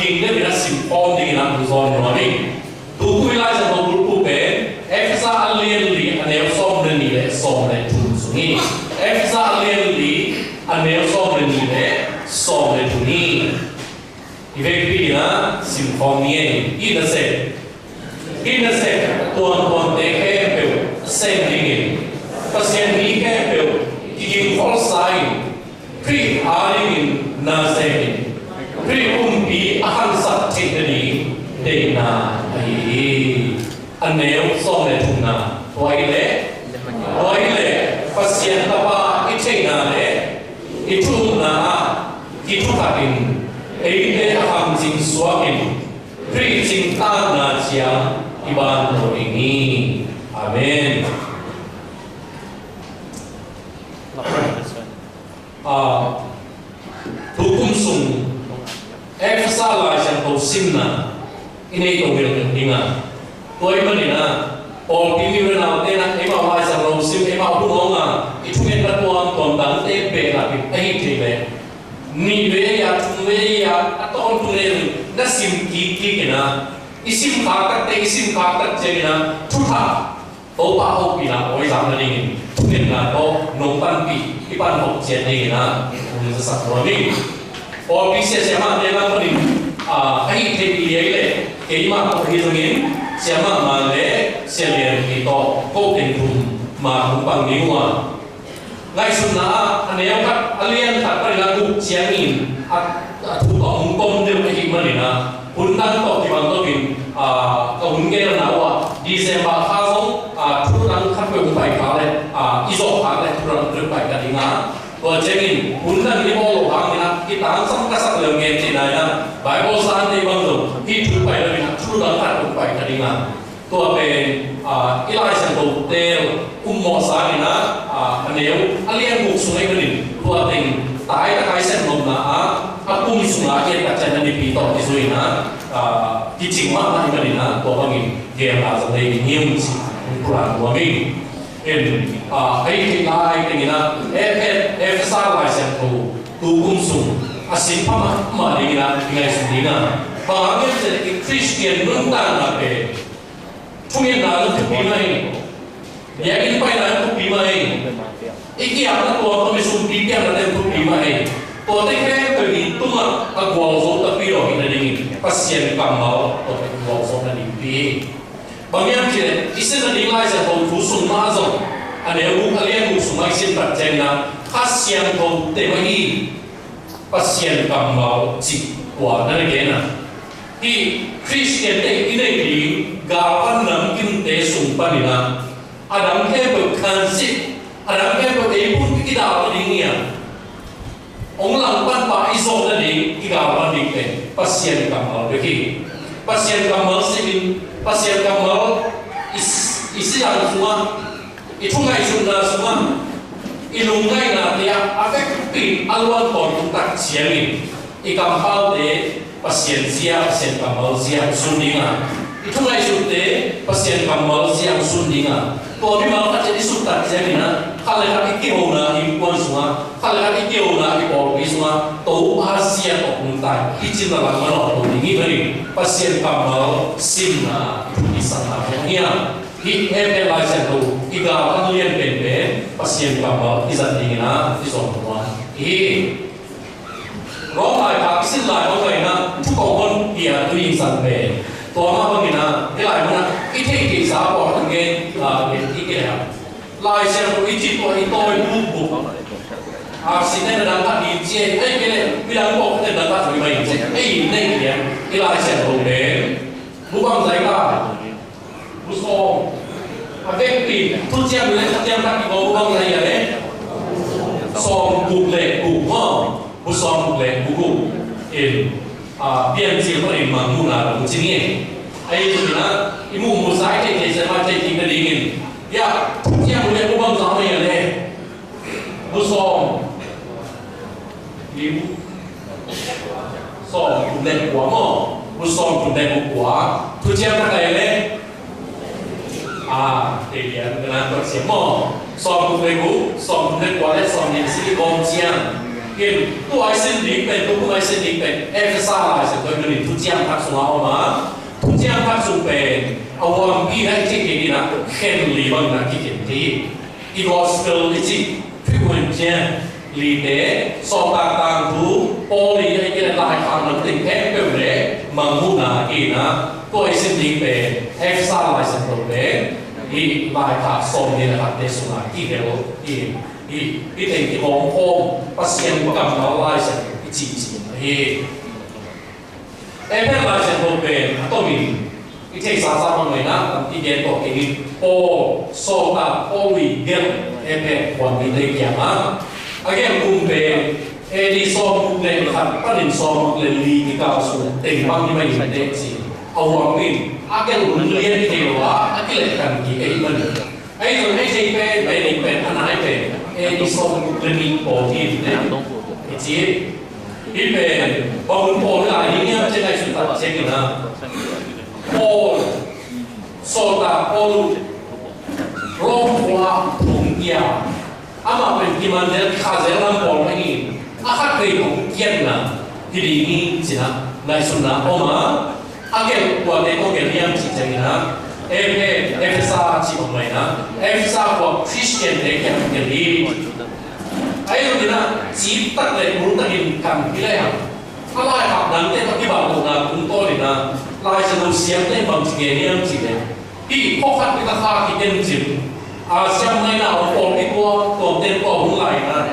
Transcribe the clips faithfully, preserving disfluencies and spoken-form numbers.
Ing deuh in a sim khawm dingin a mu zawn nuam ing. Tu kum i Lai Siangtho bulphuh pen Efesa a lian li a neu sawm le nih le sawm le thum sung hi. Efesa a lian li a neu sawm le nih le sawm le thum hi. I vekpi in a sim khawm ni ei. I na se Hih nasep tuamtuamte khempeuh sem dingin Pasian mi khempeuh kigingkholsa in Khrih a dingin na sem in Khrih pumpi a khangsak theih nading deihna ahi hi. A neu sawm le thumna. Tua hi leh, tua hi leh Pasian Tapa i theihna le i thuhilhna ah kithuthak in eite a khangcing suak in Khrih cingtaakna ciang i ban lo ding hi. Amen. Ah, tu kum sung Efesa Lai Siangtho simna i nei to ngel ding a, tua ahih manin a pawlpi mi u le naute in a eimau Lai Siangtho sim, eimau hun awng a i thungetna tuamtuam dangte behlap in a hih theih leh nih vei a, thum vei a, a tawntung le na sim kik kik in a, i sim khak takte, i sim khak tak ciangin a thuthak Topa hopihna awi zang nadingin thungetna tawh nong panpih i pan hok ciat dingin a hong zasak nuam ing. Pawlpi sia siamahte lam panin a hih theih liai leh keimah tawh hi zongin siamah man le sia lianpi tawh ko keng thum ma hong pang ding uh a, ngaihsutna ah a neu khat a lian khat panin a guk ciangin a, a thu tawh hong kom deuh ahih manin a hun dang tawh kibang loin, ah, ka hun gelna uh ah December kha zong, ah, thu dang khat peuh hong pai kha leh, ah, i zawh kha leh thu dang peuh pai ka ding a, tua ciangin hun dang i bawl loh hangin a kitangsam ka sak lel ngen cihna in a Bible sante bang zong hih thu pai loin a thu dang khat hong pai ka ding a, tua pen, ah, i Lai Siangtho teel ummawh sangin a, ah, a neu a lian guk sung ahih manin tua teng taitak a i sep nopna ah a kum sungah a kiat tak ciang a nipi tawh kizui in a, ah, kicing mahmah ahih manin a tua bangin geelna zong nei ding hi ung ci hong pulak nuam ing. En, ah, hei theih lai tengin a Efe-, Efesa Lai Siangtho tu kum sung a sim pha mahmah dingin a i ngaihsun ding a, bang hang hiam cih leh i Khristian nuntakna pen thungetna zong thupi mah hi. Biakinn paina zong thupi mah hi. I kiamna tuam tawh mi sumpi piakna te zong thupi mah hi. Tuate khempeuh i tungah a gualzo takpi lo hi nadingin Pasian kammal tuate gualzo nading pi hi. Bang hiam cih leh i sim nading Lai Siangtho thu sung mah zong a neu guk a lian guk sungah i sim tak ciangin a Kha Siangtho te mah hi. Pasian kammal cih tua na na gen a, hih Khristiante i neih ding galvan namkimte sung panin a, a dang khempeuh khansit, a dang khempeuh ei pumpi kidal ta ding hi a, hong langpanpa i zawh nading i galvan ding pen Pasian kammal bek hi. Pasian kammal simin, Pasian kammal i, i siang sungah, i thu ngaihsutna sungah, i lungngaihna te ah a vekpi a luan tawntung tak ciangin i kampaute Pasian zia, Pasian kammal zia hong sun ding a, i thu ngaihsutte Pasian kammal zia hong sun ding a, tua mimal khat ciat i sut tak ciangin a, khat le khat i kihona innkuan sungah, khat le khat i kihona i pawlpi sungah Topa zia tawh nungta i cinna lam manawh lo ding hi. Pasian kammal simna i thu i sakna hong hiam? Hih Efesa Lai Siangtho i galvan lian penpen Pasian kammal i zat dingin a i zon nuam hi. Rom laikhak i sin lai bang mah in a Thu Kong Hon hi a, tu i zang pen tua mah bangin a hih lai mun ah i theih theihsa pawl a ngen, a ngen i kei a, Lai Siangtho i cih tua i tawi bukbuk. A sin nen a dang khat ding ci ei, ei kei leh midang pawl khat nen dang khat ding mah in ci ei, i neih lian i Lai Siangtho pen bu bangzah hi ta? Bu sawm. A vekpi Thuciam le Thuciam Thak i ko bu bangzah hi a le? Sawm guk le guk maw? Bu sawm guk le bu guk in, a, Piancil panin Mangmuhna lam ci ni. Ahi zongin a i muhmuhsa i theihtheihsa mah theih kik nadingin, ya, Thuciam le bu bangzah mah hi a le? Bu sawm. Lim. Sawm thum le kua maw? Bu sawm thum le bu kua. Thuciam Thak a le? A, te lian ka nan tuat siam maw? Sawm thum le bu, sawm thum le kua le sawm nih si i gawm ciang. Ken tua i sin ding pen, tua kum i sin ding pen Efesa Lai Siangtho i manin Thuciam Thak sungah om a, Thuciam Thak sung pen a huampi na i theih theih ding a, khen li bang na kikhen thei hi. I gospel i cih Thukhun Ciang lite, Sawltak Tangthu, Paul i a i kile laikhak nam teng khempeuh le Mangmuhna kina, tua i sin ding pen Efesa Lai Siangtho pen i laikhak sawm ni le khatte sungah kihel hi. Hi, hi teng kihawmkhawm Pasian kammal Lai Siangtho i cihcih hi. Efesa Lai Siangtho pen a tomin i theihsa sa bang maina tampi gen tawh kei in Paul, Sawltak Paul i gelh Efesa khuamite kiangah a gelh kum pen A D sawmguk le khat panin sawmguk le li kikal sung teng bang hi mai in teh ci. A huam in a gelh hun lian thei lo a a kilehkan kik ahih manin. Ahi zong hei thei pen, pen, pen, a nai pen, A D sawmguk le nih pawl hi in teh i ci. Hih pen bang hun pawl hi lai ding hiam ci ngaihsut tak ciangin ah, Paul, Sawltak Paul, Rom khua thong kia, amah pen kiman zel kha zel lam pawl mah hi. A khat vei thong kiatna hi ding hi ci-in ah ngaihsutna om a. A gelh kuate tawh gelh hiam cih ciangin ah, Efe-, Efesa cih bang mah in ah, Efesa khua Khristiante kiang gelh hi. Ahi zongin ah cip tak le kul takin kan hi lehang, a laikhak dangte tawh kibang lohna tungtawnin ah Lai Siangtho siamte in bang ci gen hiam cih leh, hih khua khat in a kha kiken cin, a siam ngaihna om pawlpi tua tuamte in tua hun lai-in ah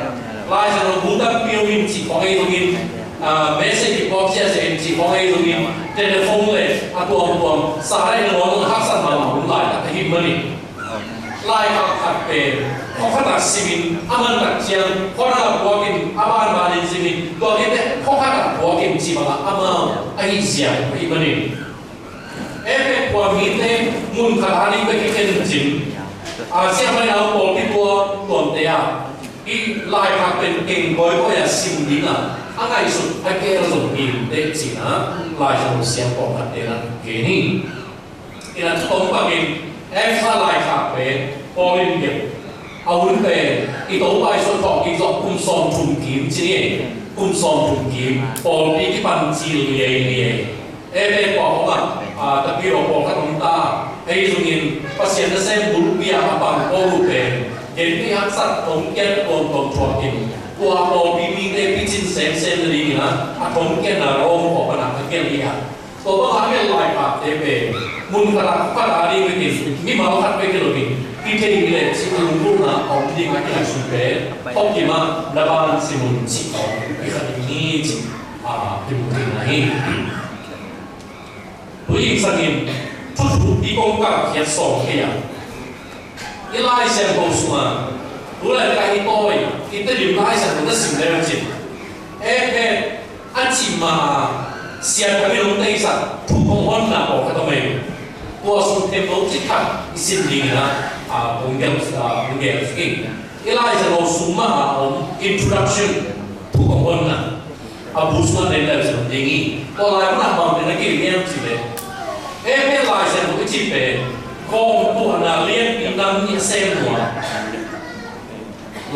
Lai Siangtho bu tampi om in cih khawng ahi zongin, a, message kipawk ciahciah in cih khawng ahi zongin, telephone le a tuamtuam sa le na ngawn haksat mahmah hun laitak ahih manin, laikhak khat pen khua khat ah simin a man tak ciang khua dang ah puakin a banbanin simin tua khit teh khua khat ah puakin cih bangah amau ahi zia ahih manin, Efesa khua mite mun khat a ding bek hi kencin, a siam ngaihna om pawlpi tua tuamte ah hih laikhak pen keng kawikawi a sim ding a, a ngaihsut a keel zong hi in teh ci-in ah Lai Siangtho siam pawlkhatte in ah gen hi. Ina thu tawm pakin Efesa laikhak pen Paul in gelh. A hun pen i Topa Jesu thawhkik zawh kum sawmthum kim ci ni. Kum sawmthum kim pawlpi kipan cil liailiai. Efesa pawlkhat ah, a, tapi lo pawlkhat om ta. Ahi zongin Pasian nasem bulpi ah a pang Paul uh pen genthei haksat thongkiat tuamtuam thuakin, tua pawlpi mite picin semsem nadingin ah a thongkiatna Rom khua pan ah a gelh hi a. Tua bang a gelh laikhakte pen mun khat ah khat a ding vekin mimal khat bek hi loin, kithei hi leh cih lunggulhna a om ding a kingaihsun pen Thawhkim ah na ban sim un cih khawng i kha ding hi cih, a, kimu theihna hi. Tua i sangin thuthuk i kong kalkhiat sawm kei a, i Lai Siangtho sungah tu laitak i tawi i Tedim Lai Siangtho na sim leu cin, Efesa a cih ma a siangtho in hong teisak thu kong honna pawlkhat om ei. Tua sung themno cik khat i sim dingin ah, a, kong gelh, a, kong gelh suk ing. I Lai Siangtho sung mah a om introduction, thu kong honna, a bu sungah den leu sim ding hi. Tua lai munah bang den a kilem hiam cih leh, Efesa Lai Siangtho i cih pen gawmtuahna lianpi nam nih a sem nua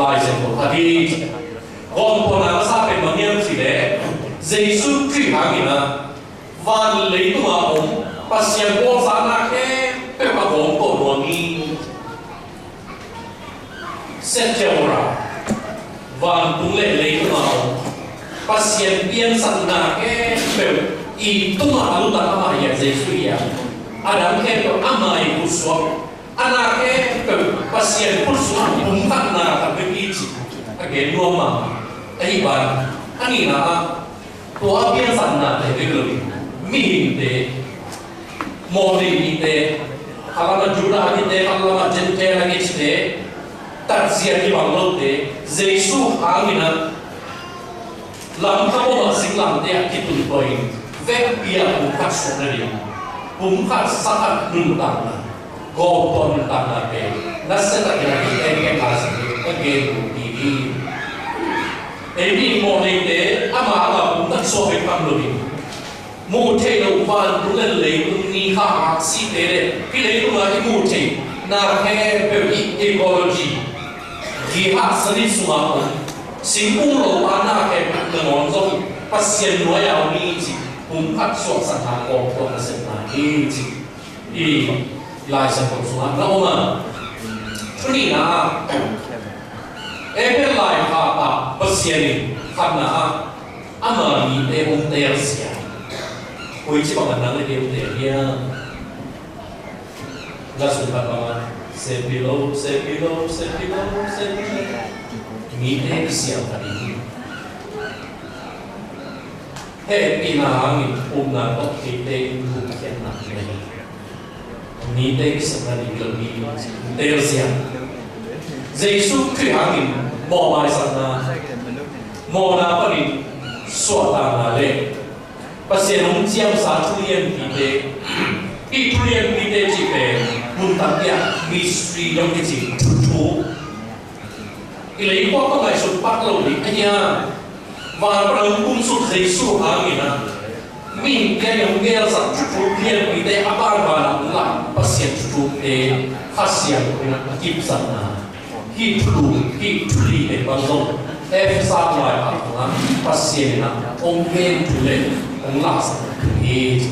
Lai Siangtho a hi. Gawmtuahna masa pen bang hiam cih leh, Jesu Khrih hangin ah van leitung a om Pasian bawlsa na khempeuh a gawmtuah nuam hi. Sephiroth, vantung le leitung a om Pasian piansakna khempeuh i tungah a lutak amah hi a, Jesu hi a. A dang khempeuh amah i khutsuak. A na khempeuh Pasian khut sungah pumkhatna khat bek hi cih a gen nuam mahmah. Ahi ban, a nihna ah, tua a piansaknate bek lo in, mihingte, mawhneite, khat lamah Judah a kite, khat lamah Gentile a kicite, tatzia kibang lote, Jesu hangin ah Lamka bawmah singlamteh ah kitun pawhin vekpi-a pumkhat suah nading, pumkhat sakhat nuntakna, gawmtuah nuntakna pen nasiatakin a hi, en en a si hi, a gen uh hi hi. Ei mi mawhneite amah a ngah pumkhat suah bek tham loin, muh theih loh vantung le leitung ni kha aksite le hih leitungah i muh theih na khempeuh i ecology, gihah sanin sungah om Singkung lo a na khempeuh nangawn zong Pasian nuai-a om hi ci, pumkhat suahsakna kawmtuak nasepna hi ci. I Lai Siangtho sungah na om a. Thu nihna ah, Abel laikhak ah Pasian in khatna ah ama mite hong telsiam. Koici bang a nang le kei hong tel hiam? Lasun khat bang a, sepilo, sepilo, sepilo, sepilo. Mite kisiam kha ding hi. Hehpihna hangin upna tawh mite in gupkhiatna nei hi. Mite kisapna ding lo mi telsiam. Jesu Khrih hangin mawhmaisakna, mawhna panin suahtakna le Pasian hong ciamsa thulianpite, hih thulianpite cih pen mun tampi ah mystery dong kici, thuthu. I leikhua tawh ngaihsut pak lo ding a hia? Van pan hong kumsuk Jesu hangin a, mihingte in hong gelsak thuthu lianpite a banban ah hong lak Pasian thuthute Kha Siangtho in a kipsakna. Hih thulu, hih thuli pen bang zong Efesa lai ah hong a, Pasian in a hong gen thu le hong laksak thu hi.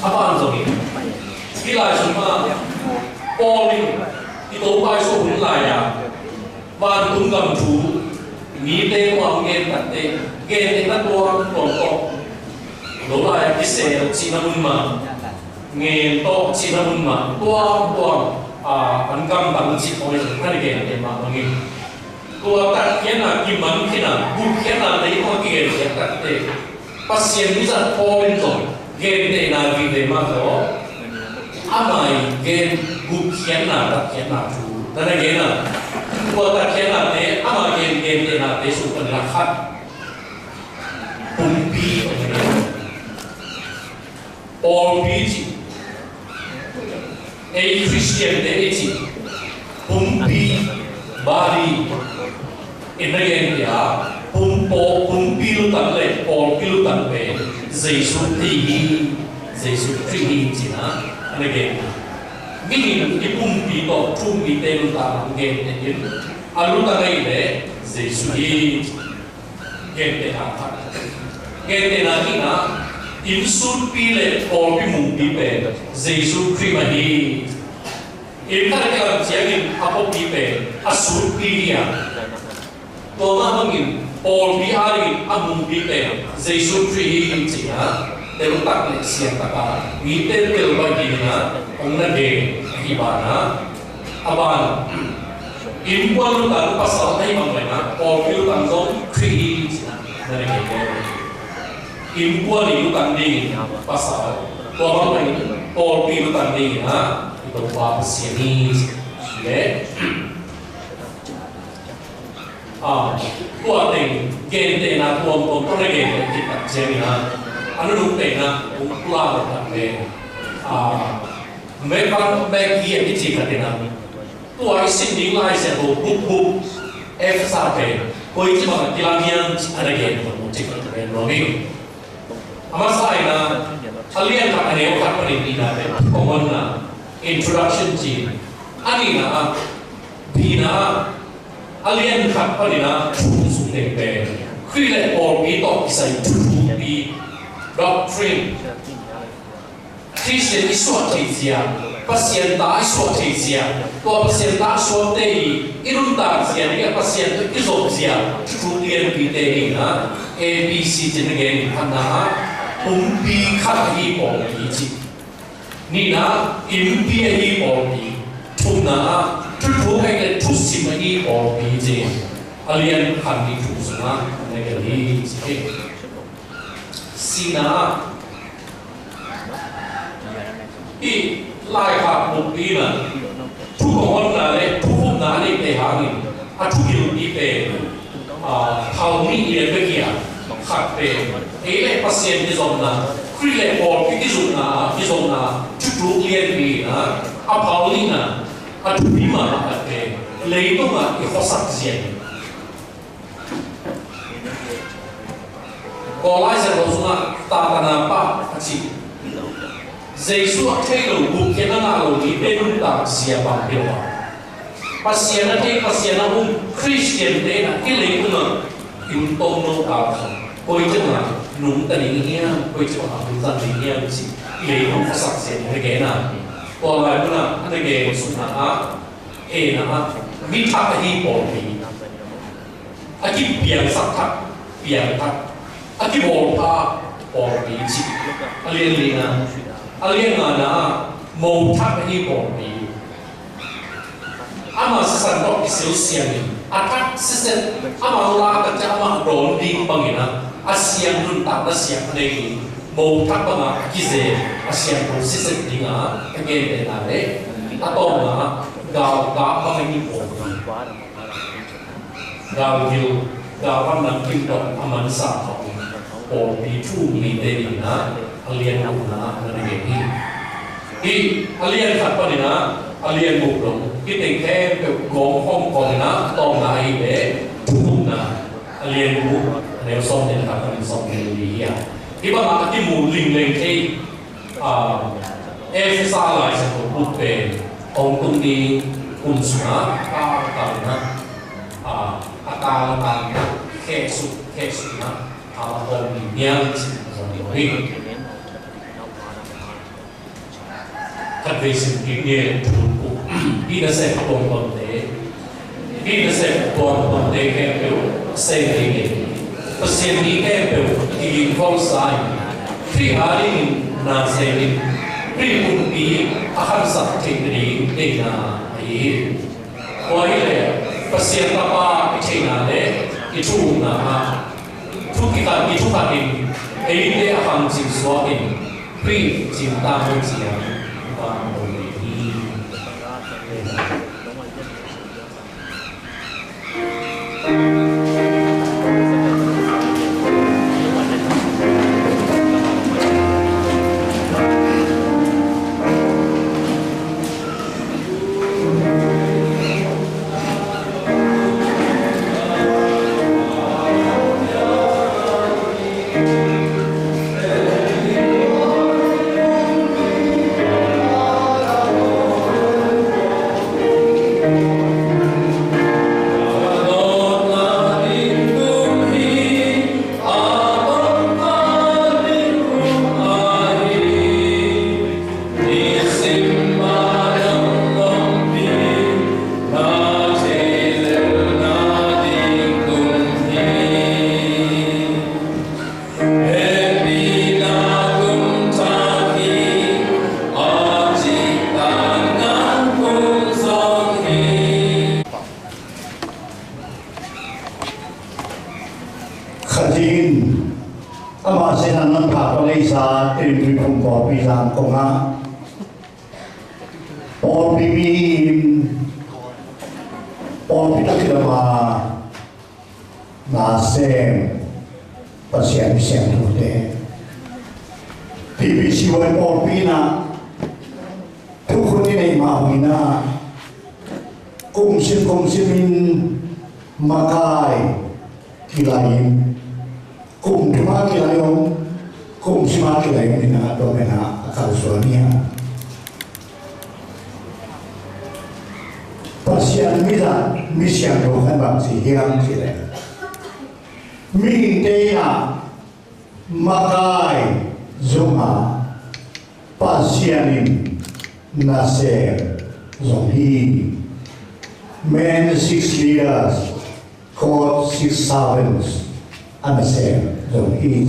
A ban zong in, hih lai sung ah Paul in i Topa Jesu hun lai a vantung gam thu mite tungah hong gen takteh, gentehna tuamtuam tawh, lo lai a kisel cihna mun mah, ngen tawh cihna mun mah, tuamtuam, a, an gamdang cih khawng in a na genteh mah bangin, tua tatkhiatna kiman khin a, gupkhiatna tei tawh a kigen khiat takteh, Pasian mizat Paul in zong gentehna vive mah tawh, ama i gen gupkhiatna, tatkhiatna thu na na gen a, tua tatkhiatnate ama gen gentehnate sung pan lakh khat, pumpi tawh na gen. Pawlpi cih, ei Khristiante i cih, pumpi, body, in na gen pia, pum paw, pumpi lutang le pawlpi lutang pen Jesu Khrih hi, Jesu Khrih hi cih na na gen pia. Mihing i pumpi tawh thu-um mite nuntakna hong gen tein, a lutang ahih leh Jesu hi. Gentehna khat. Gentehna nihna, innsunpi le pawlpi mungpi pen Jesu Khrih mah hi. Inn khat a kilam ciangin a pawlpi pen a sunpi hi a, tua mah bangin pawlpi adingin a mungpi pen Jesu Khrih hi cih na, teltak le siangtak a mite telbaih dingin a hong na gen ahi banah, a ban, innkuan lutang pasal ahih bang leh na, pawlpi lutang zong Khrih hi cih na na gen. Innkuan i lutang dingin pasal, tua bang leh pawlpi lutang dingin a, i Topa Pasian hi cih le, a, tua teng gentehna tuamtuam tawh na gen khit tak ciangin a, a nunung pen a hong pulak lo tak le, a, Mevan Megi a kici khat in a, tua i sim ding Lai Siangtho buk buk, Efesa pen koici bang a kilang hiam cih a na gen khat mu cik khat pen nuam ing. A masa in a, a lian khat a neu khat panin nihna pen, common na, introduction ci. A nihna ah, bina ah, a lian khat panin a thu sung teng pen Khrih le pawlpi tawh kisai thuthupi, doctrine. Khristian i suah theih zia, Pasian ta i suah theih zia, tua Pasian ta suakte i, i nuntak zia dingah Pasian tawh i zop zia, thuthu lianpite hi na, A B C ci na gen in, khatna ah pumpi khat ahi pawlpi ci. Nihna, innpi ahi pawlpi. Thumna ah, thuthu ahih leh thusim ahi pawlpi ci. A lian khat nih thu sungah na gen hi ci. Sihna ah, hih laikhak bukpi in a, thu kong honna le thu khupna a neihte hangin a thugilpi pen, a, phal nih lian bek hi a, khat pen ei le Pasian kizopna, Khrih le pawlpi kizopna, kizopna thuthuk lianpi in a, a phal nihna, a thupi mahmah khat pen leitungah i khuasak zia hi. Kawl Lai Siangtho sungah Tatana pah a ci. Jesu a thei lo, gupkhiatna ngah lo mite nuntak zia bang hi lo a, Pasian a thei, Pasian a um Khristiante in ah hih leitungah i hun tawmno kal khat koi ciangah nungta ding hiam, koi ciangah hun zang ding hiam cih leitungah a sak sia ding a gen a. Tua lai munah a na gen sukna ah, en ah, mi thak ahi pawlpi, a kipiangsak thak, piang thak, a kibawl pha pawlpi cih a lian lina, a lian ngana ah mo thak ahi pawlpi. Ama sisan tawh kisil siangin a thak siset, ama lak a cia ama dawn ding bangin ah a siang nuntakna siang a nei ding, mo thak bangah a kize a siangtho siset dingah a gentehna le a tawpna ah galkap bangin i pawlpi. Galgil, galvan namkim tawh a mansa khawng pawlpi thu um mite dingin ah a lian gukna ah na gen hi. Hih a lian khat panin ah a lian guk dong hih teng khempeuh gawm khawmkhawm in ah tawpna ahi leh thu gukna a lian guk a neu sawm le khat panin sawm le li hi a. Hih bangah a kimu lingleng thei Efesa Lai Siangtho buk pen hong tung ni hun sungah a kal a kal in ah, a kal a kal in ah khehsuk khehsuk in ah a hong ni niang sin hong ni. Khatvei sim kik ni. Hih nasep tuamtuamte, hih nasep tuamtuamte khempeuh sem dingin Pasian mi khempeuh kiging kholsa in Khrih adingin na sem in Khrih pumpi a khansak theih nading deihna ahi hi. Tua hileh Pasian Tapa i theihna le i thu upna ah thu kikhat, i thu khat in eite a khang cing suak in Khrih cing tang uh ciang i pan uh hi. Khatin amah sin a nang thak a leisa Tedim Tuiphum pawlpi Zangkong ah pawlpi mi in pawlpi taklam a na sem Pasian mi siangthote, P B C Y pawlpi in ah thukhun i neih mah bangin ah kum sim kum sim in makai kilai in, kum thum a kilai om, kum sim a kilai om in ah tua pen ah a kalsuan hi a. Pasian mizat mi siangtho khat bang ci hiam cih leh mihingte in ah makai zong a, Pasian in nasem zong hi. Men six leaders, God six servants, a nasem zong hi.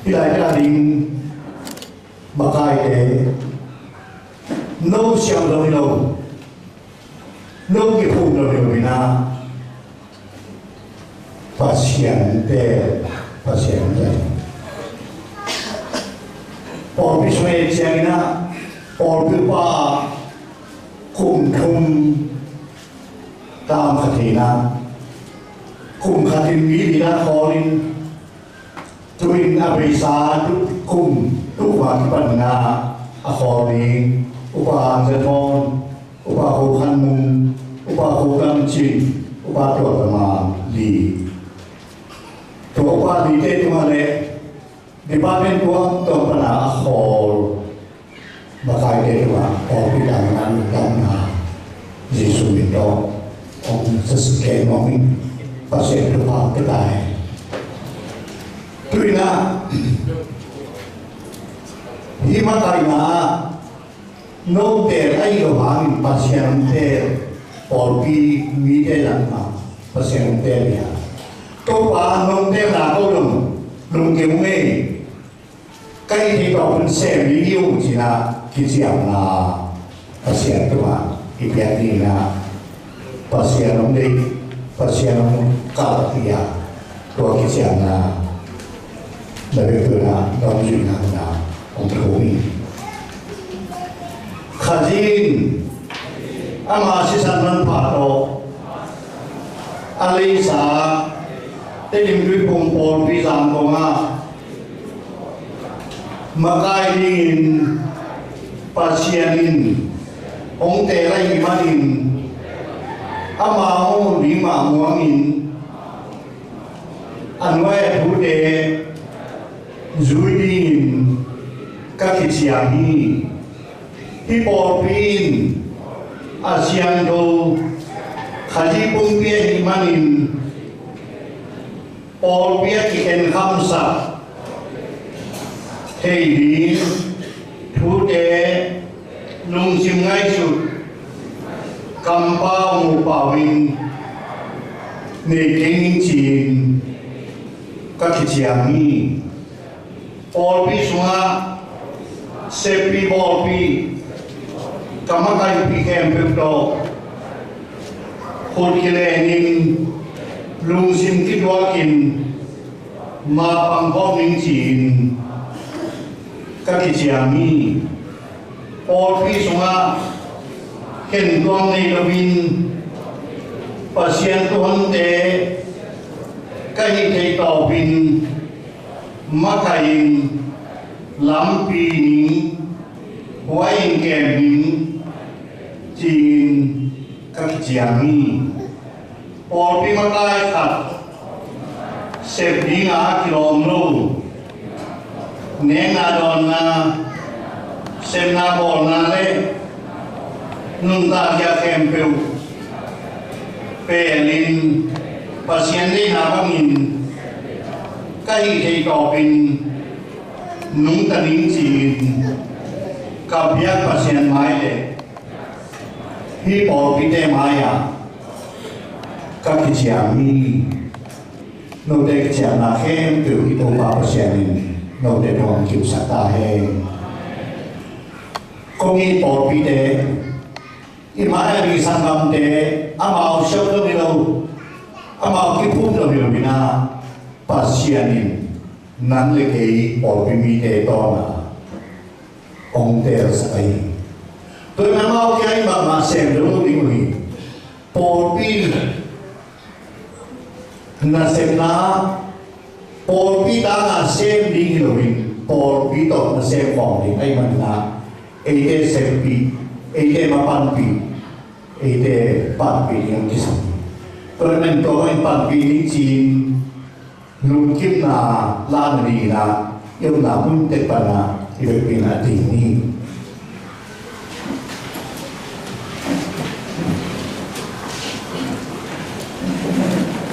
Hih lai ka ding makaite, no siam lo hi lo, no kiphum lo hi lo in ah Pasian te, Pasian te. Pawlpi sung ei ciangin ah pawlpi pa kum thum tam khat hi in ah, kum khat in mi li na khawl in, tu in a beisa kum tuk va kipan in ah a khawl ding Upa Ang Za Thawn, Upa Kho Khan Mung, Upa Kho Kam Cin, Upa Tual Za Mang li. Tua upa lite tungah le department tuamtuam pan a khawl makaite tungah pawlpi dan a lungdamna Jesu min tawh hong sasik kei nuam ing. Pasian thupha pia ta hen. Tu-in ah hih makaihna ah note ahi lo hangin Pasian hong teel, pawlpi mite lakah Pasian hong teel hi a, Topa nong teelna ko dong lungkim ung ei. Ka hih theih tawpin sem ding hi ung ci-in ah kiciamna Pasian tungah i piak ding in ah Pasian hong deih, Pasian hong kalh hi a, tua kiciamna na bek tungah na hong zuihna in ah hong thum hi. Khazih in ama sisan manpha tawh a leisa Tedim Tuiphum pawlpi Zangkong ah makai dingin Pasian in hong teel ahih manin ama hong hun ding mah muangin a nuai-a thute zui dingin ka kiciam hi. Hih pawlpi in a siangtho Khazih pumpi ahih manin pawlpi a ki-enkhamsak thei ding thute lungsim ngaihsut kampau mupau in nei keng ning ci-in ka kiciam hi. Pawlpi sungah seppih bawlpih ka makaihpih khempeuh tawh khut kilenin lungsim kituakin mapang khawm ning ci-in ka kiciam hi. Pawlpi sungah khentuam nei loin Pasian thuhonte ka hih theih tawpin makaih in lampi ning, huai in kem ning ci-in ka kiciam hi. Pawlpi makai khat sep dinga a kilawm lo, nekna dawnna, sepna bawlna le nuntak giah khempeuh peelin Pasian deihna bangin ka hih theih tawpin nungta ning ci-in ka biak Pasian mai le hih pawlpite mai-ah ka kiciam hi. Note kiciamna khempeuh i Topa Pasian in note tungah hong kimsak ta hen. Kong it pawlpite, i mai-a ding sanggamte, amau siam lo hi lo, amau kiphum lo hi lo in ah, Pasian in nang le kei pawlpi mite tawna hong teelsak ahi. Tua in amau kia i mahmah sem lo ding uh hi. Pawlpi nasepna, pawlpi tanga sem ding hi loin pawlpi tawh na sem khawm ding ahih manin ah, eite sempih, eite mapanpih, eite panpih ding hong kisam hi. Tua ahih manin tua bangin panpih ding ci-in lungkimna la nadingin ah i omna mun tek panin ah i vekpi-in ah ding ni.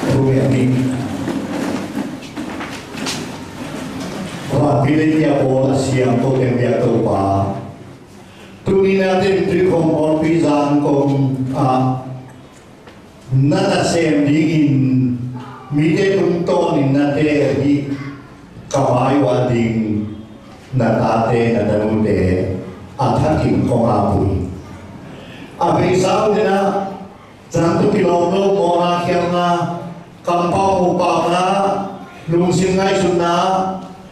Thu ngen ni. Vanpi leitung a bawl a siangtho teng biak Topa, tuni-in ah Tedim Tuiphum pawlpi Zangkong ah na nasem dingin mite tungtawnin na teel hih ka mai uh a ding na tate na tanute a thakin kong ap uh hi. A beisa uh in ah, zang tawh kilawm lo mawhna khialhna, kampau mupauna, lungsim ngaihsutna,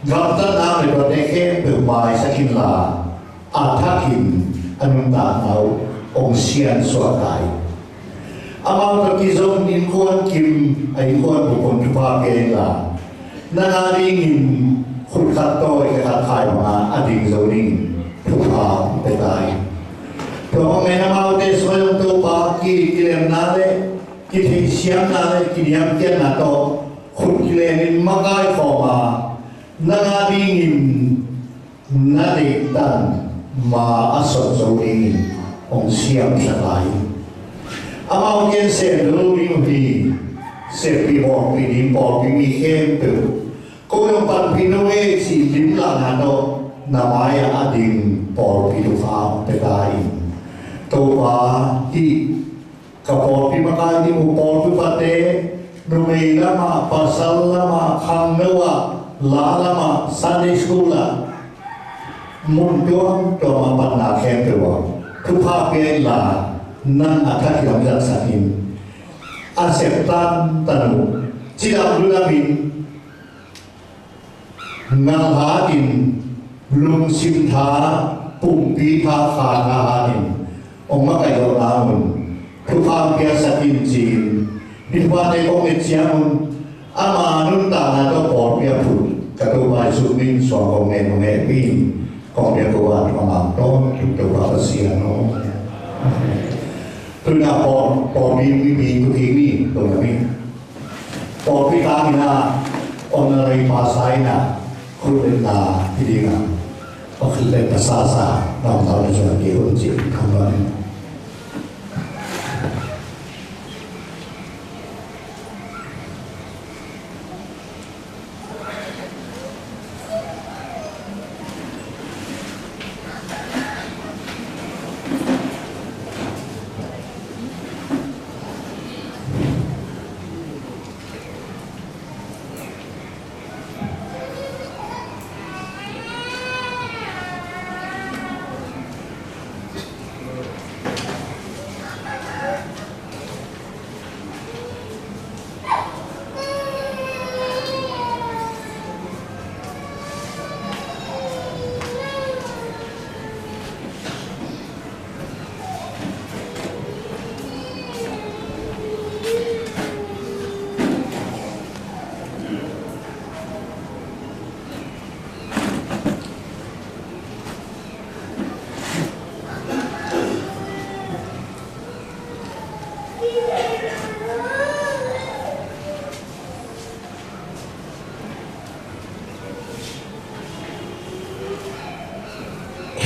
gamtatna, mepate khempeuh maisak inla, a thakin a nuntakna uh hong siansuah ta hi. Amau tawh kizom innkuan kim, a innkuan bup hong thupha pia inla, nang a dingin khut khat tawi khe khat khai banga a ding zo dingin thupha hong pia ta hi. Tua bangin amaute sungah zong Topa, ki, kilemna le kitheihsiamna le kiniamkhiatna tawh khut kilenin makai khawm a, nang a dingin na deihtan ma a sot zo dingin hong siamsak lai in. Amau gen sem lo ding uh hi. Seppih bawlpih ding pawlpi mi khempeuh, ko zong panpih no e cih limlahna tawh na mai-ah a ding pawlpi thupha hong pia ta in. Topa, hih ka pawlpi makai ding uh pawlpi pate, numei lamah, pasal lamah, khangno ah, la lamah, Sunday school ah, mun tuamtuam ah panna khempeuh ah thupha pia inla, nang a thakin hong zatsak in. A sep tantan uh, cidam ludam in, ngal hatin, lungsim tha, pumpi tha, kha tha hatin hong makaih zawh nang un thupha hong piaksak in ci-in, hih thuphate kong nget ciangun, ama nuntakna tawh pawlpi a phut ka Topa Jesuh min suang kong ngen, kong ngetpih in, kong biak ko van kong mang tawntung Topa Pasian aw. Tu-in ah pawl, pawlpi mipi tu kik ni, tua na mi. Pawlpi tang in ah, honorary pastor in ah, khut letna hi ding a, khut letna sasa, lamdang na zuan kei un ci, kham lo in.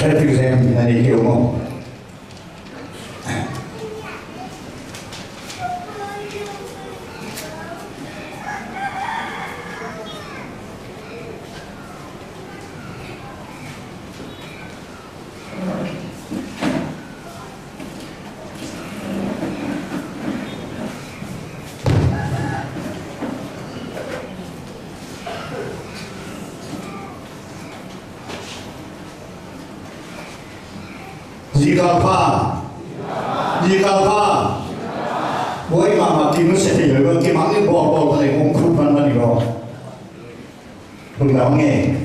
Happy Lamb na ni keu maw? Zikal pha. Zikal pha. Buai mahmah, kinusia thei lo, kimang in bawlbawl ta leh kong phut manman hi lo. Lungdam nge.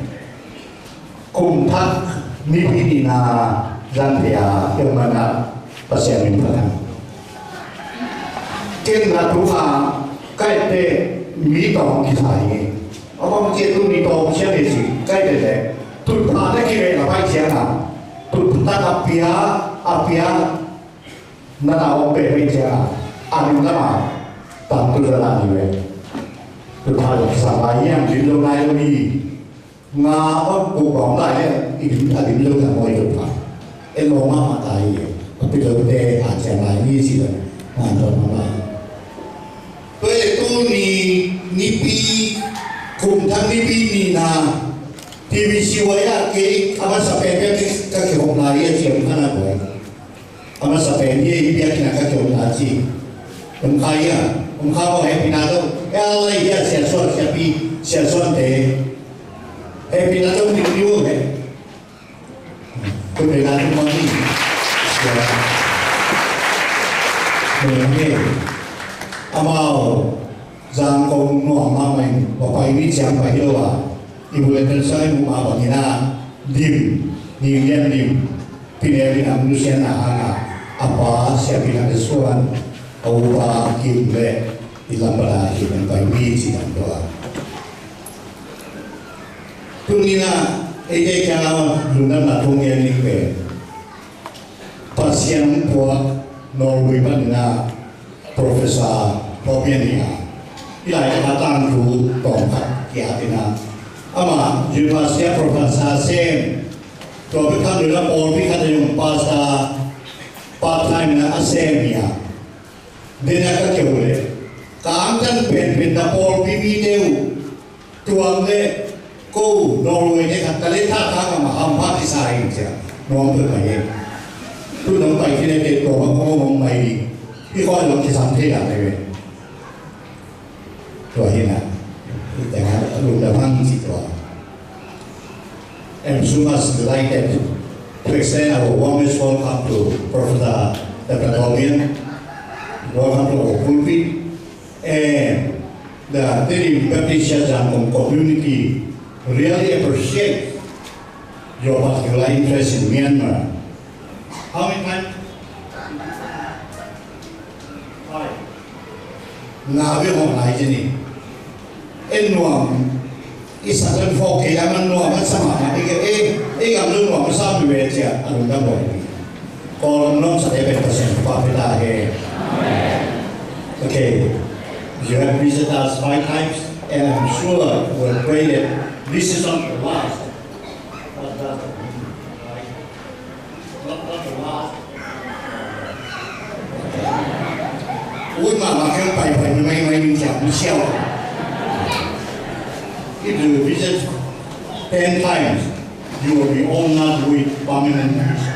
Kum thak nipi nihna zan thei a, i om man a Pasian min phat hang. Ken na tu kha, ka etteh mi tawng kisa hi. A bang ci tu ni tawng sia le si, ka etteh le. Tutphah na kiveh na pai ciang a. Tutphah a pia, a pia. Na na ong peh peh ciang a, a lim lam a, tam tu za la ni ve. Tu pha lo sa mai yang lim lo nai lo ni. Nga ong ku bang lai le, i lim, a lim lo na moi tu pha. E lo ma ma tai ye. A pi lo te a ciang lai ni si lo. Ngan lo ma lai. Tua leh tuni nipi, kum thak nipi nihna, T V C Y ah kei a masa pen pia kei ka kihopna hi a ciam kha na koi. A masa pen hi a i piak khin a ka kihopna ci. Om kha hi a, om kha ko hehpihna tawh. E a lai hi a Sia Suan, Sia Pi, Sia Suan te. Hehpihna tawh ni ni wo he. Tua pen a tung mah hi. Tua. Tua hi. Amau zang kong nuam mahmah in, va pai mi ciang pai hi lo a. I bulletin sang i muh mah bangin a, Dim, Dim Lian Dim, Pi Neu in a nusiatna hang a, a pa Sia Pi Lam Sia Suan, a upa Kim le i lam bana Kim in pai mi ci dan tua. Tuni-in ah, eite kiangah lungdamna thu ngen ning pen, Pasian puak Norway panin ah Professor Paul Bian hi a, i lai a tangthu tawmkhat kiat in ah, amah university ah professor sem, tua bek tham lo in ah pawlpi khat ah zong pastor part time in ah a sem hi a. Dena ka keu le, ka angtan penpen na pawlpi mite uh tuang le, ko Norway te khat talent tha kha ka ma hampha kisa in cia nuam peuhmah hi. Tu nong pai khin e, te tua ma ko mong mai ding. I khuai long kisam thei dak mai ve. Tua hi na. I tengah lungdam hang ci tua. I'm so much delighted to extend our warmest welcome to Professor Doctor Tawlngiam. Welcome to our pulpit. And the Tedim Baptist Church Zangkong community really appreciate your particular interest in Myanmar. How many times? Five. Nga ve hong ngai ci ni. En nuam i sa tan fok ke yang an nuam an sa ma ma i ke e e gam lu nuam sa mi ve cia a lungdam lo ni. Ko lam nuam sa te pen Pasian pa pe ta he. Okay. You have visited us five times, and I'm sure we'll pray that this is not the last. Ui, mama, kau pai pai mai mai ni siapa siapa. If you visit ten times, you will be honored with permanent visa.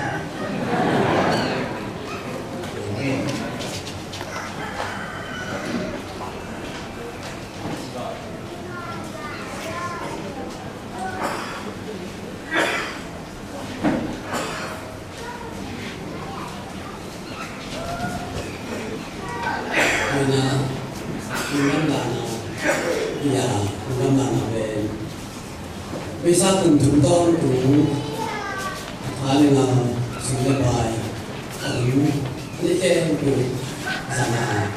Ina, ina lana, iya, ina lana ve. Visa kun tum tong tum, alinga, sing le bai, alu, ni ken tu, sana.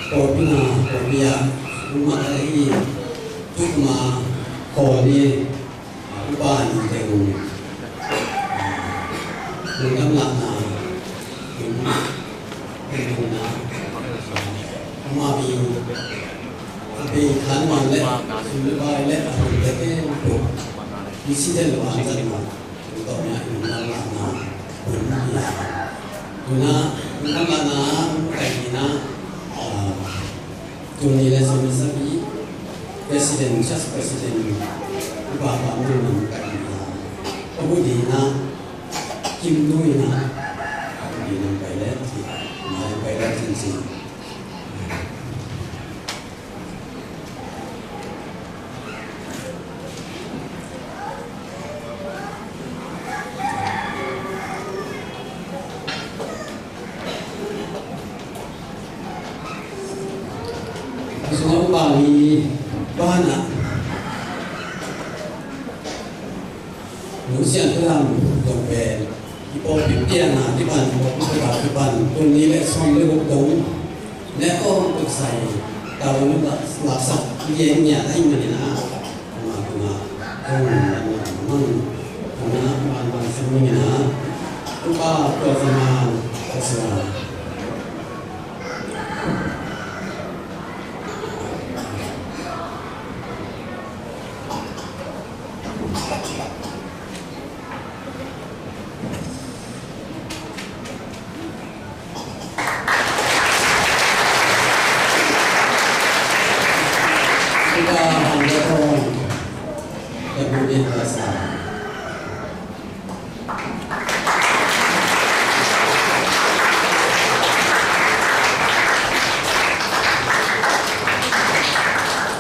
Pawlpi na, pawlpi ah, uma ka hi, tu kuma, khawl ni, upa ni teng, lungdam lakna, lungdam na, ama bi, a bi khan wan le, sum le bai le, a hun le ke, tu, isi le wan zan wan. Tuna, tuna, tuna, tuna, tuni le sawm le sagih, President, Church President, Upa Pam Lun Nam, Abu Dina, Kim Lui na, Abu Dina Pailet, Mai Pailet, Sin Sin. Sungah upa mi bana. Nusian tulam dong pen. Ipo pipian na tipan, ipo pipian tipan. Tuni le som le guk dong. Ne ko tuk sai. Tawa nu la, la sak. Ye nya ai mani na. Kuma, kuma. Kuma, kuma. Kuma, kuma, kuma. Kuma, kuma. Kuma, kuma.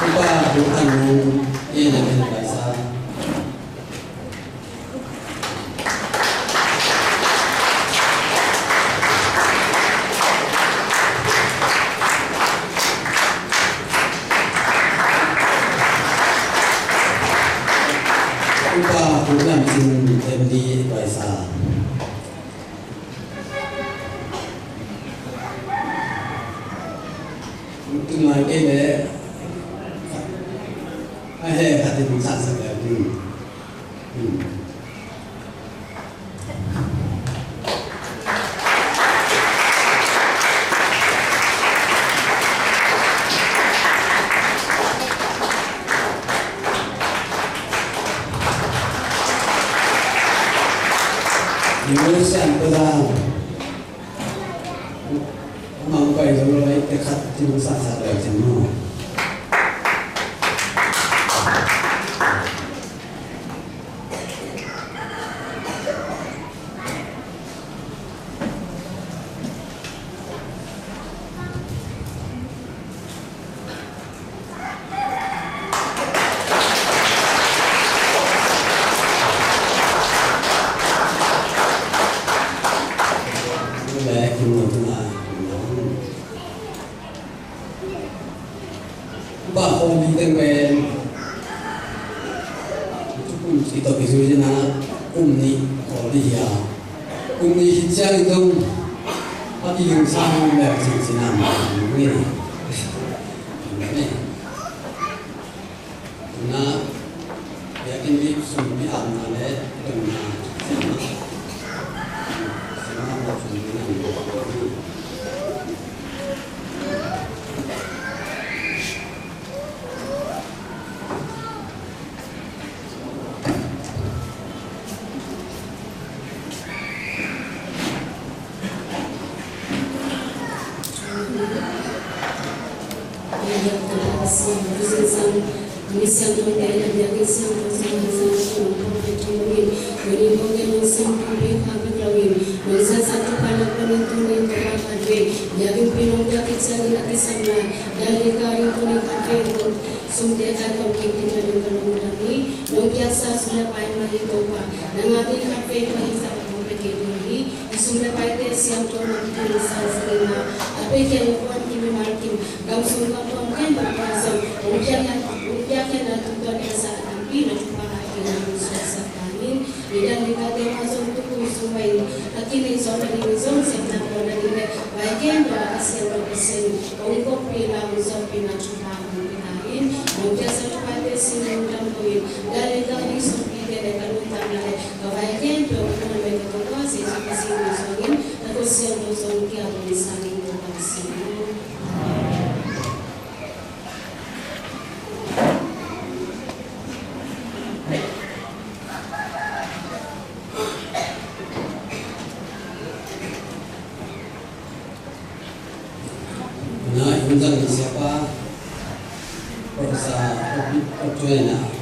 Upa Bung An Mung, A N M advisor. Upa Pu Lam Cin, M D advisor. Tunai kei le a he khat in sak sak le. Hmm. Hmm. Ni mo sian ko da. Mama Pai zo lo lai te khat, ti hong saksak lai cin maw. Bah, khawm ni teng pen, kum i tawh kizui zina, kum nih khawm ni hi a. Kum nih hi ciang i tung, a kilingsa hong leu cin cin a, ma ni. Tuna, biakinn bik sum biakna le tuna, sema, sema sum biakna. Sumte kai kong kik ding a ding ka lungdam hi. Nong piaksa sum le pai mah hi Topa. Nang a ding khat vei mah hi zah kong pia kei ding hi. I sum le paite siangtho nong piaksa sangin a, a pia kiang i puan kim, i mal kim, gam sung gam tuam khempeuh tungah zong hong piakkhiat, hong piakkhiatna tungtawn in a za a tampi na thupha a kina hong suaksak ta in. Midang ding tate mah zong tukum sung mah in a kineih zawh nading in zong sepna bawl nading le vai khempeuh ah Kha Siangtho Pasian in hong koppihna, hong zawhpihna thupha hong pia ta in. Nong piaksa thuphate sin lungdam ko in, Dalai Lama i sumpite le ka lungdamna le ka vai khempeuh ka na le ka Topa Jesu Khrist min suangin ka khut siangtho zong kia hong sangin ko ka sin. Na, i hun zang ni siapa, Professor Topit Toptuena.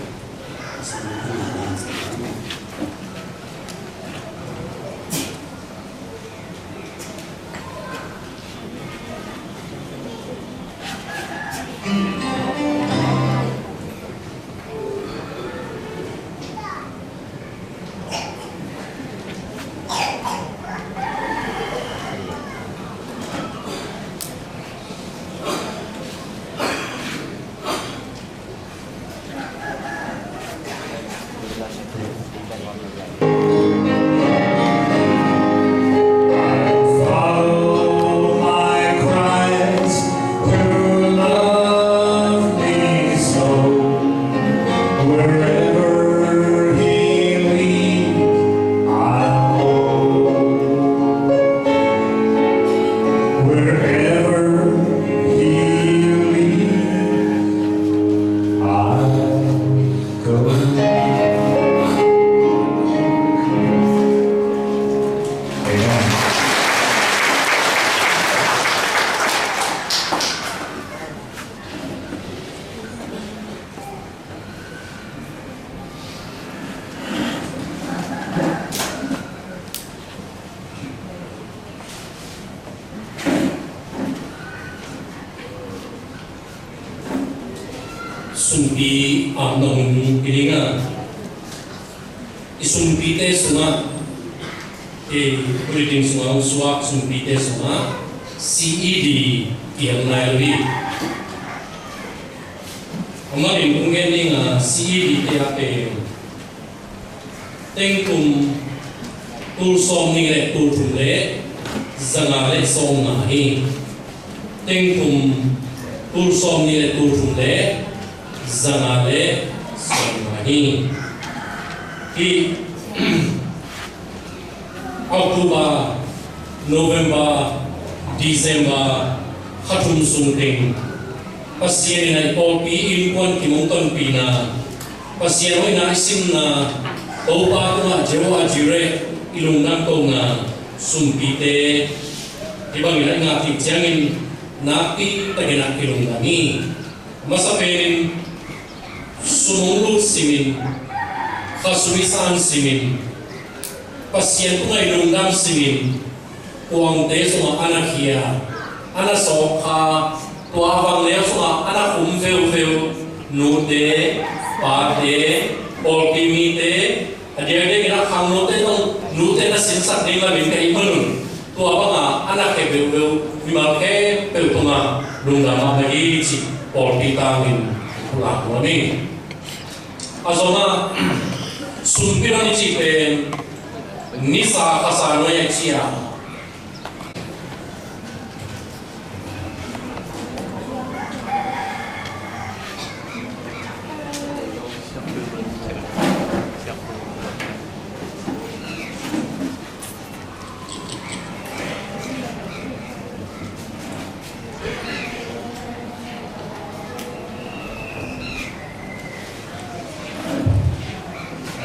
Follow my Christ who loved me so. Wherever he leads, I'll go. Wherever he leads, I'll go. Amen. Sumpi a na hun hi ding a, i sumpite sungah, i bulletin sungah hong suak sumpite sungah C E D kihel nai lo hi. A manin kong gen ding a, C E D te a pen tengtum tul sawmnih le tul thum le zanga le sawmnga hi. Tengtum tul sawmnih le tul thum le zanga le sawmnga hi. Hih October, November, December kha thum sung teng Pasian in a i pawlpi innkuan kim hong tonpihna, Pasian hoihna i simna, Topa tungah Jehovah Jireh i lungdam kohna, sumpite hih bangin a i ngah theih ciangin nakpi takin ah kilungdam hi. Masa penin sum hong lut simin, khasum i san simin, Pasian tungah i lungdam simin, kuangte sungah a na khia, a na sawk kha, tua a vangneu sungah a na khum veuveu, nute, pate, pawlpi mite, a diakdiakin a khangnote zong nute na sinsak ding lamin ka hih manun, tua banga a na khia veuveu mimal khempeuh tungah lungdam mahmah hi cih pawlpi tangin pulak nuam hi. A zomah, sumpi lam i cih pen nisa khasa nuai a ci a,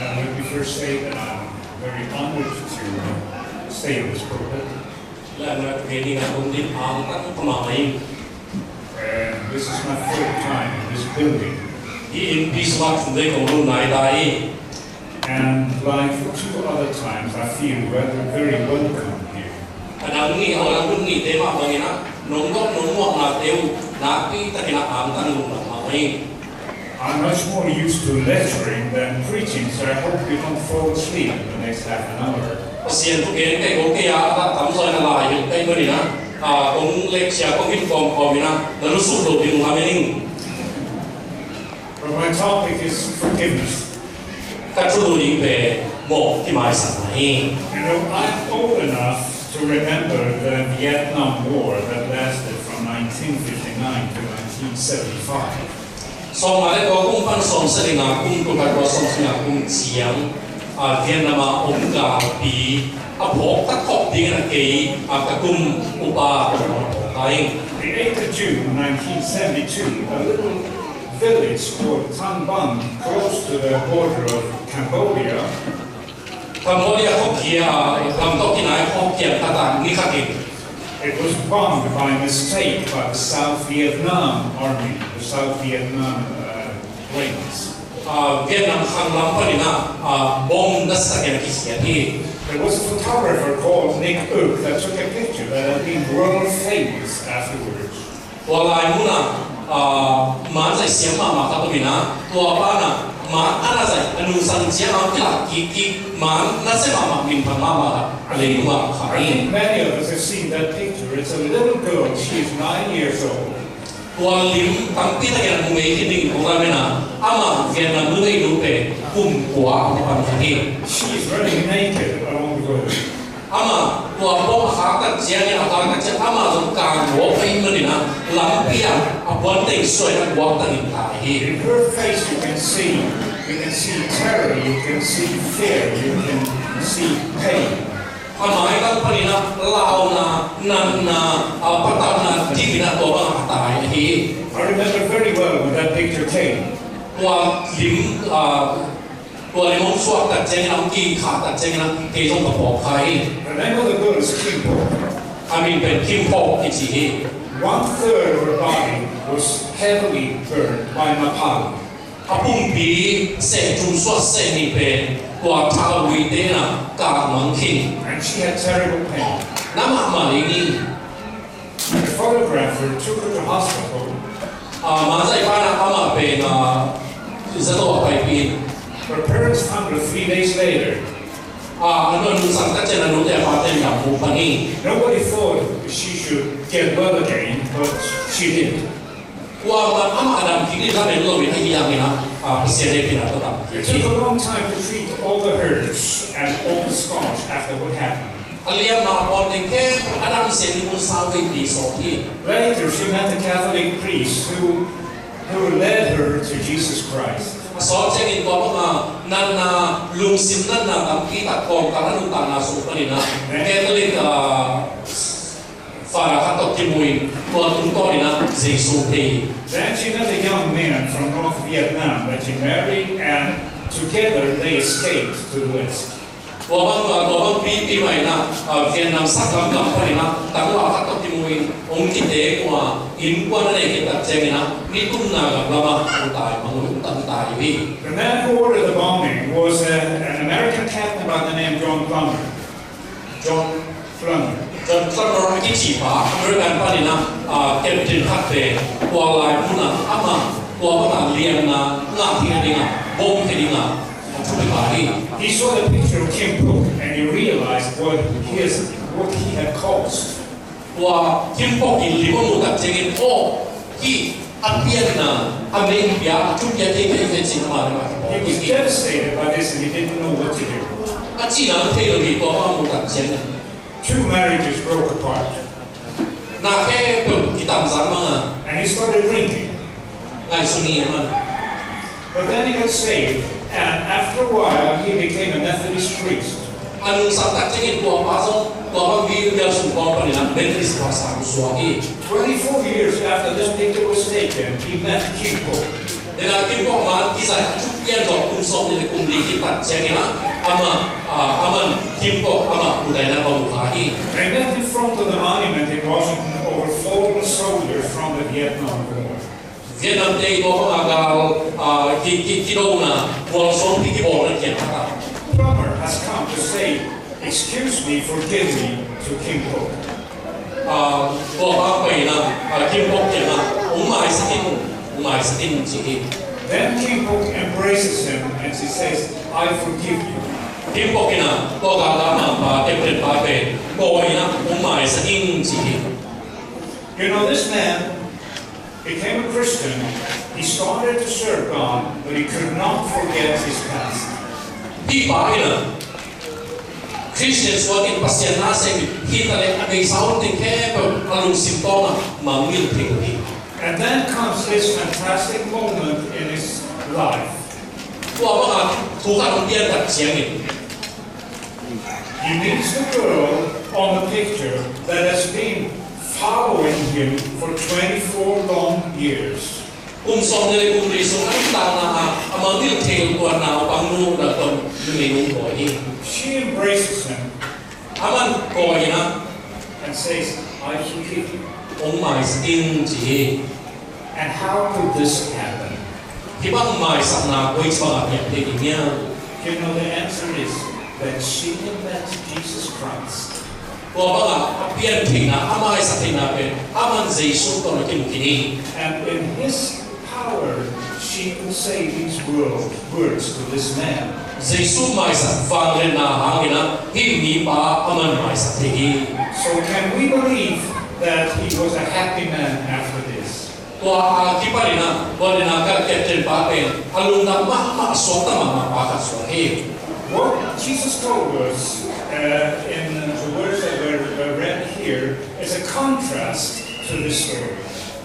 Uh, let me first say that I'm very honored to stay in this pulpit. Lai ngat kei ding a tung din ang tak pamamai. And this is my third time in this building. Hih innpi sungah thum vei kong lut nai ta hi. And like the two other times, I feel very, very welcome here. A dang ni, a dang ni te mah bangin ah, nong gawp nong muak na te uh, nakpi takin ah ang tak lungdam mahmah hi. I'm much more used to lecturing than preaching, so I hope you don't fall asleep in the next half an hour. Pasian thu gen kei kong kei a, a tamzaw in a lai hi kei manin ah, a, kong lecture kong hin kawmkawm in ah, na lusuk lo ding uh hi manin. But my topic is forgiveness. Ka thulu ding pen mawh kimaisanna hi. You know, I'm old enough to remember the Vietnam War that lasted from nineteen fifty-nine to nineteen seventy-five. Sawmnga le kua kum pan sawmsagih le nga kum, tua ka tua sawmsagih le nga kum ciang, a, Vietnam a om galpi a phawk tak khop dingin a kei, a, ka kum upa ka phawk a ing. The eighth of June nineteen seventy-two, a little village called Thang Bang, close to the border of Cambodia. Cambodia khua kia, lam tawh kinai khua kia khat ah ni khat in. It was bombed by mistake by the South Vietnam Army, the South Vietnam, uh, Wings. Ah, Vietnam khang lam panin ah, ah, bomb nasatak in a kisiat hi. There was a photographer called Nick Uk that took a picture that had been world famous afterwards. Tua lai munah, ah, man zaih siam mahmah khat om in ah, tua pan ah, man a na zaih a nungsang ciang a hong kilak kikkik, man nasia mahmah, minthang mahmah khat a leitungah a khang hi. I think many of us have seen that picture. It's a little girl, she is nine years old. Tua lim tampi takin a mu ngei khin ding kong lam in ah, amah Vietnam numeinu pen kum kua a pan khat hi. She is running naked along the road. Amah tua bom a khak tak ciangin, a khak tak ciang amah zong kang mawk ahih manin ah, lampi ah a puanteng suain a guak takin tai hi. In her face you can see, you can see terror, you can see fear, you can see pain. A mailam panin ah launa, natna, a patauhna dimin ah tua bang a tai ahi hi. I remember very well when that picture came. Tua lim, ah, tua lim hong suak tak ciangin, hong kikha tak ciangin, kei zong ka phawk kha hi. The name of the girl is Kim Pok. A min pen Kim Pok kici hi. One third of her body was heavily burned by napalm. A pumpi seh thum suah seh nih pen tua thaluite in a kak mang khin. And she had terrible pain. Na mahmah lei ni. The photographer took her to hospital. Ah, man zaih pa in amah pen, ah, zato ah paipih in. Her parents found her three days later. Ah, a nungsang tak ciang a nute a pate in a mu pan hi. Nobody thought she should get well again, but she did. Kuamah amah a dam kik ding lamen lo in ahi hangin ah, ah, Pasian hehpihna tawh dam kik. It took a long time to treat all the hurts and all the scars after what happened. A liamna a pawl teng khempeuh a dam sian ding hun sau veipi sawm hi. Later, she met a Catholic priest who, who led her to Jesus Christ. A sawt ciangin tua banga natna, lungsim natna tampi tak kawmkal a nuntakna sung panin ah, Catholic, ah, Father khat tawh kimu in, tua tungtawn in ah Jesu thei hi. Then she met a young man from North Vietnam that she married, and together they escaped to the West. Tua bang, tua bang pipi mah in ah, ah, Vietnam saklam gam panin ah, tangval khat tawh kimu in, hong kiteng uh a, innkuan a neih khit tak ciangin ah, ni thumna gam lamah hong tai mang uh, hong tai uh hi. The man who ordered the bombing was, uh, an American captain by the name John Plummer. John Plummer. John Plummer a kici pa, American panin ah, ah, captain khat pen, tua lai mun ah, amah, tua bang a lianna ngah theih nading a, bom khia ding a, a thupi pa hi. He saw the picture of Kim Pok and he realized what he has, what he had caused. Tua Kim Pok in lim a muh tak ciangin, aw, hih a pianna, a meipi a, a thupi a, kei, kei, kei, ci-in amah le amah. He was devastated by this and he didn't know what to do. A cihna thei lo hi, tua bang a muh tak ciangin. Two marriages broke apart. Na khempeuh kitamzan mang a. And he started drinking. Ngaihsun hi a man. But then he got saved, and after a while he became a Methodist priest. A nungsang tak ciangin tua pa zong, tua bang vial sung khawng panin ah Methodist pastor suak hi. Twenty-four years after this picture was taken, he met Kim Pok. Tua Kim Pok man kizai a thupian tawh kum sawmnih le kum li kipat ciangin ah, amah, ah, aman Kim Pok amah pu daina bang uh kha hi. I met in front of the monument in Washington over fallen soldiers from the Vietnam War. Vietnam te i tua bang a gal, ah, ki, ki, kidona, mual sawmpi kibawlna kiang khat ah. Plummer has come to say, "Excuse me, forgive me," to Kim Pok. Ah, tua pa pai in ah, ah, Kim Pok kiang ah, "Hong maisak in, hong maisak in," ci hi. Then Kim Pok embraces him and she says, "I forgive you." Kim Pok in ah, tua gal a mang pa, captain pa pen, kawi in ah, "Hong maisak in," ci hi. You know, this man became a Christian. He started to serve God, but he could not forget his past. Hih pa in ah, Christian suak in Pasian na sem in, hi ta leh a beisa hun teng khempeuh a lungsim tawng ah mangngilh thei uh hi. And then comes this fantastic moment in his life. Tua bang a thu khat hong pian tak ciangin, he meets the girl on the picture that has been following him for twenty-four long years. Kum sawmnih le kum li sung a nuntakna ah a mangngilh thei uh tua naupangnu, tua numei hong kawi hi. She embraces him. Aman kawi in ah, and says, "I forgive you." "Hong maisak ing," ci hi. And how could this happen? Hih bang maisakna koici bang a piang thei ding hiam? You know, the answer is that she had met Jesus Christ. Tua bang a, a pian theihna, a maisak theihna pen, aman Jesu tawh a kimu khin hi. And in his power, she could say these words, words to this man. Jesu maisak vangliatna hangin ah, hih mipa aman maisak thei hi. So can we believe that he was a happy man after this? Tua a kipan in ah, tua in ah ka captain pa pen, a lungdam mahmah, suakta mahmah pa khat suak hi. What Jesus told us, uh, in the words that were, were read here is a contrast to this story.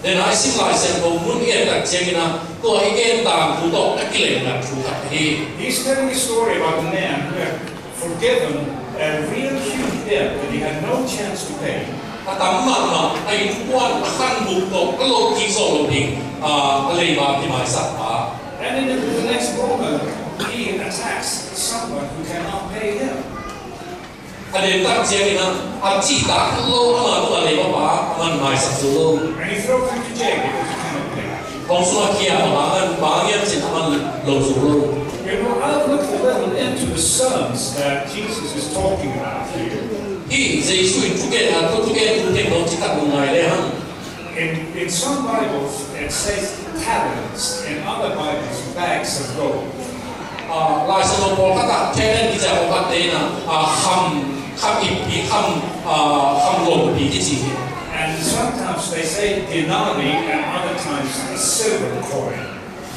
Tua i sim Lai Siangtho mun i et tak ciangin ah, tua i gen tangthu tawh a kilemna thu khat hi. He's telling a story about a man who had forgiven a real huge debt that he had no chance to pay. A tam mahmah, a innkuan, a khanbuk tawh a lo kik zawh loh ding, ah, a leiba kimaisak pa. And in the, the next moment, he attacks someone who cannot pay him. A den tak ciangin ah, a cihtak lo ama tungah leiba pa, aman maisak zo lo. And he throws him to jail because he cannot pay. Kong sungah khia, bang hang hiam cih leh aman lo zo lo. You know, I've looked a little into the psalms that Jesus is talking about here. Hih Jesu in thugen, a thu thugen, thu thugen lo cih tak hong ngai le hang. In, in some Bibles, it says talents. In other Bibles, bags of gold. Ah, Lai Siangtho pawlkhat ah talent kici a, pawlkhat te in ah, ah, kham, kham ippi, kham, ah, kham gompi kici hi. And sometimes they say denarii, and other times a silver coin.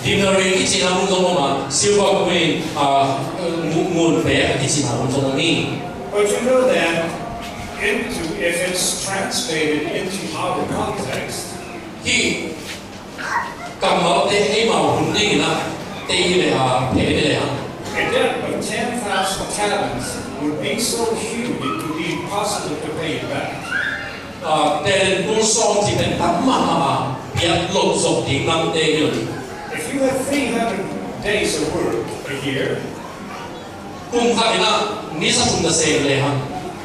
Denarii kicihna mun zong om a, silver coin, ah, ngu-, ngun pek a kicihna mun zong om hi. But you know that into, if it's translated into our context, hih kammalte eimau hun dingin ah, tei le a, phei le a, a debt of ten thousand talents would be so huge it would be impossible to pay it back. Ah, talent bul sawm cih pen tam mahmah a, piak loh zong ding namte hi lo hi. If you have three hundred days of work a year, Kum khat in ah ni za thum na sem le hang.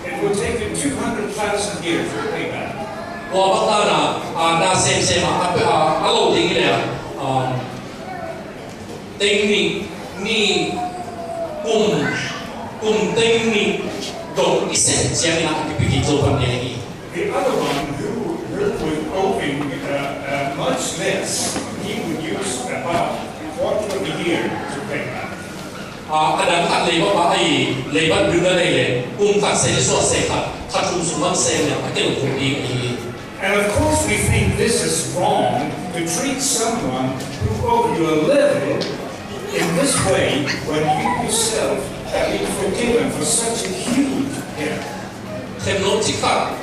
It will take him two hundred thousand years to pay back. Tua bang dan a, a, na semsem a, a, a, a lo ding hi le hang, um, teng nih, nih, kum, kum teng nih dong i sem ciangin ah a kipi kik zo pan ding hi. The other one who, who was owing, uh, uh, much less, he would use about a quarter of a year to pay back. A, a dang khat leiba pa ahi, leiba dun a nei le, kum khat se suah se khat, kha thum sung bang sem le a kilawm ding ahi. And of course we think this is wrong to treat someone who owed you a little in this way when you yourself have been forgiven for such a huge debt. Khem lo ci khat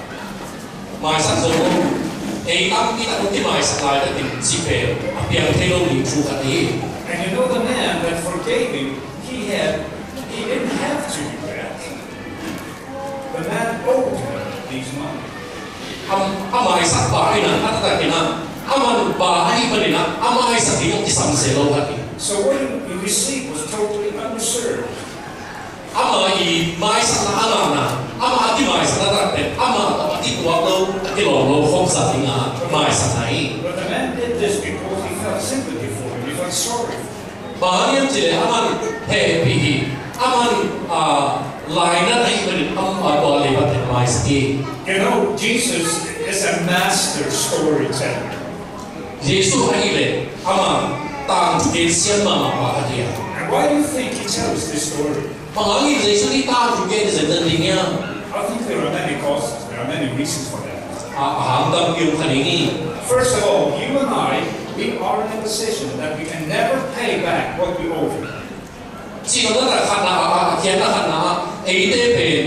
maisak zo lo, ei tampi tak hong kimaisak laitakin ci pen a piang thei lo ding thu khat hi. And you know the man that forgave him, he had, he didn't have to do that. The man owed him his money. A, a maisak pa in ah, a taktak in ah, a man pa ahih manin ah, a maisak ding a kisam se lo khat hi. So what he received was totally undeserved. Ama i maisakna a ngahna, ama a kimaisakna tak pen, ama tawh a kituak lo, a kilawm lo khop zah ding a maisakna hi. But the man did this because he felt sympathy for him, he felt sorry for him. Bang hang hiam cih leh aman hehpih hi, aman, ah, lainat ahih manin ama tua leiba pen a maisak hi. You know, Jesus is a master storyteller. Jesuh ahih leh ama tangthu gen siam mahmah pa khat hi a. And why do you think he tells this story? Bang hangin Jesuh nih tangthu gen zenzen ding hiam? I think there are many causes, there are many reasons for that. A, a hang tampi om kha ding hi. First of all, you and I, we are in a position that we can never pay back what we owe. Cih nopna tak khatna, a, a, a khiatna khatna, eite pen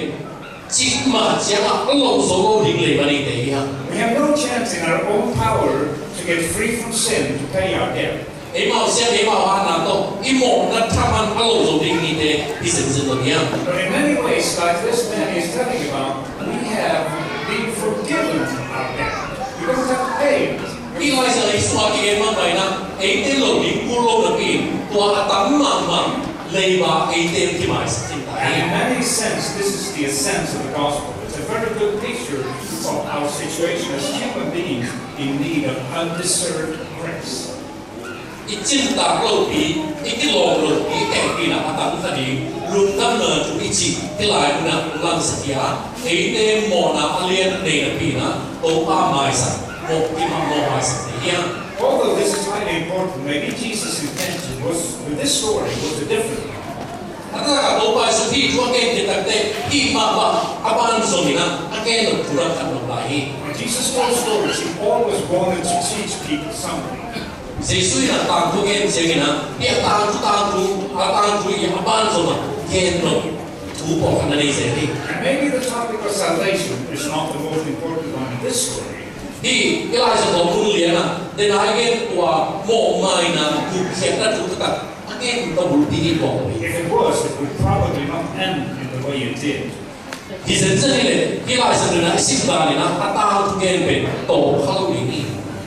cikmah ciangah a loh zo lo ding leiba neite hi hang. We have no chance in our own power to get free from sin, to pay our debt. Eimau siat, eimau hatna tawh i mawhna thaman a loh zo ding mite hi zenzen lo hi hang. But in many ways, like this man is telling about, we have been forgiven our debt. We don't have to pay it. Hih Lai Siangtho sungah kigen mahmah in ah, eite lo ding kul lo napi in, tua a tam mahmah leiba eite in kimaisak khin ta hi. And in many sense, this is the essence of the gospel. It's a very good picture of our situation as human beings in need of undeserved grace. I cimtak lopi, i kilawm lopi, i tehpihna a tam kha ding lungdamna thu i cih hih lai munah langsak hi a, eite mawhna a lian a nei napi in ah Topa maisak, mawh kimah mawh maisak thei hi hang. Although this is highly important, maybe Jesus' intention was, with this story, was a different one. A takah Topa Jesuh hih thu a gen khit takteh hih mahmah a ban zongin ah a gen lo thu rak khat lo lai hi. When Jesus told stories, he always wanted to teach people something. Jesuh in a tangthu gen ciangin ah, hih a tangthu, tangthu, a tangthu i a ban zongah gen lo thu pawlkhat na nei zel hi. And maybe the topic of salvation is not the most important one in this story. Hih i Lai Siangtho mun lianah, den a i gen tua mawhmaina, gupkhiatna thu taktak a gen tua bulpi hi pawng hi. If it was, it would probably not end in the way it did. Hi zenzen hi leh, hih Lai Siangtho in ah i sim dan in ah, a tangthu gen pen tawm kha lo ding hi.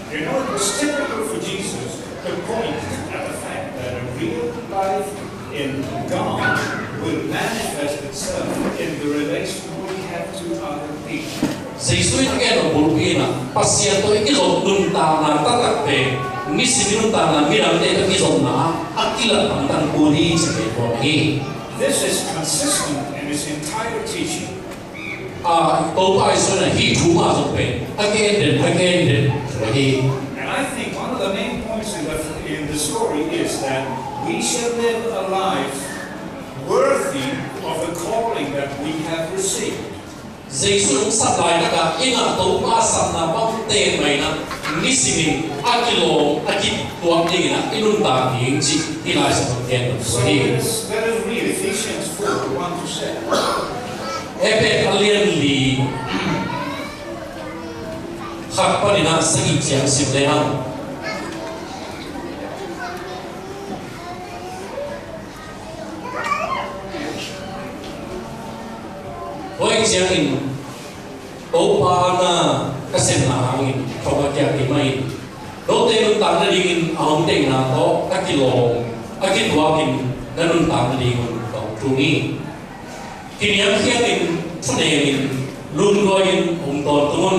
You know, it was typical for Jesus to point at the fact that a real life in God will manifest itself in the relation we have to other people. Jesuh in a gen a bulpi in ah, Pasian tawh i kizom nuntakna taktak pen, nisim i nuntakna midangte tawh kizomna ah a kilat pangtan kul hi ci pen hi. This is consistent in his entire teaching. A, Topa Jesuh in ah hih thu mah zong pen a gen den, a gen den hi. And I think one of the main points in the, in the story is that we shall live a life worthy of the calling that we have received. Jesuh in hong sap laitakah i ngah Topa sapna bangte mah in ah nisimin a kilawm, a kituak dingin ah i nuntak ding cih hih Lai Siangtho in gen hi. So let us, let us read Ephesians four, one to seven. Efesa a lian li, khat panin ah sagih ciang sim le hang. Tua ahih ciangin Topa na ka sepna hangin thong a kiak hi mah in, note nuntak nadingin a hong deihna tawh a kilawm, a kituakin na nuntak nadingun ka hong Thu ni, kiniamkhiatin, thunemin, lungduain om tawntung un.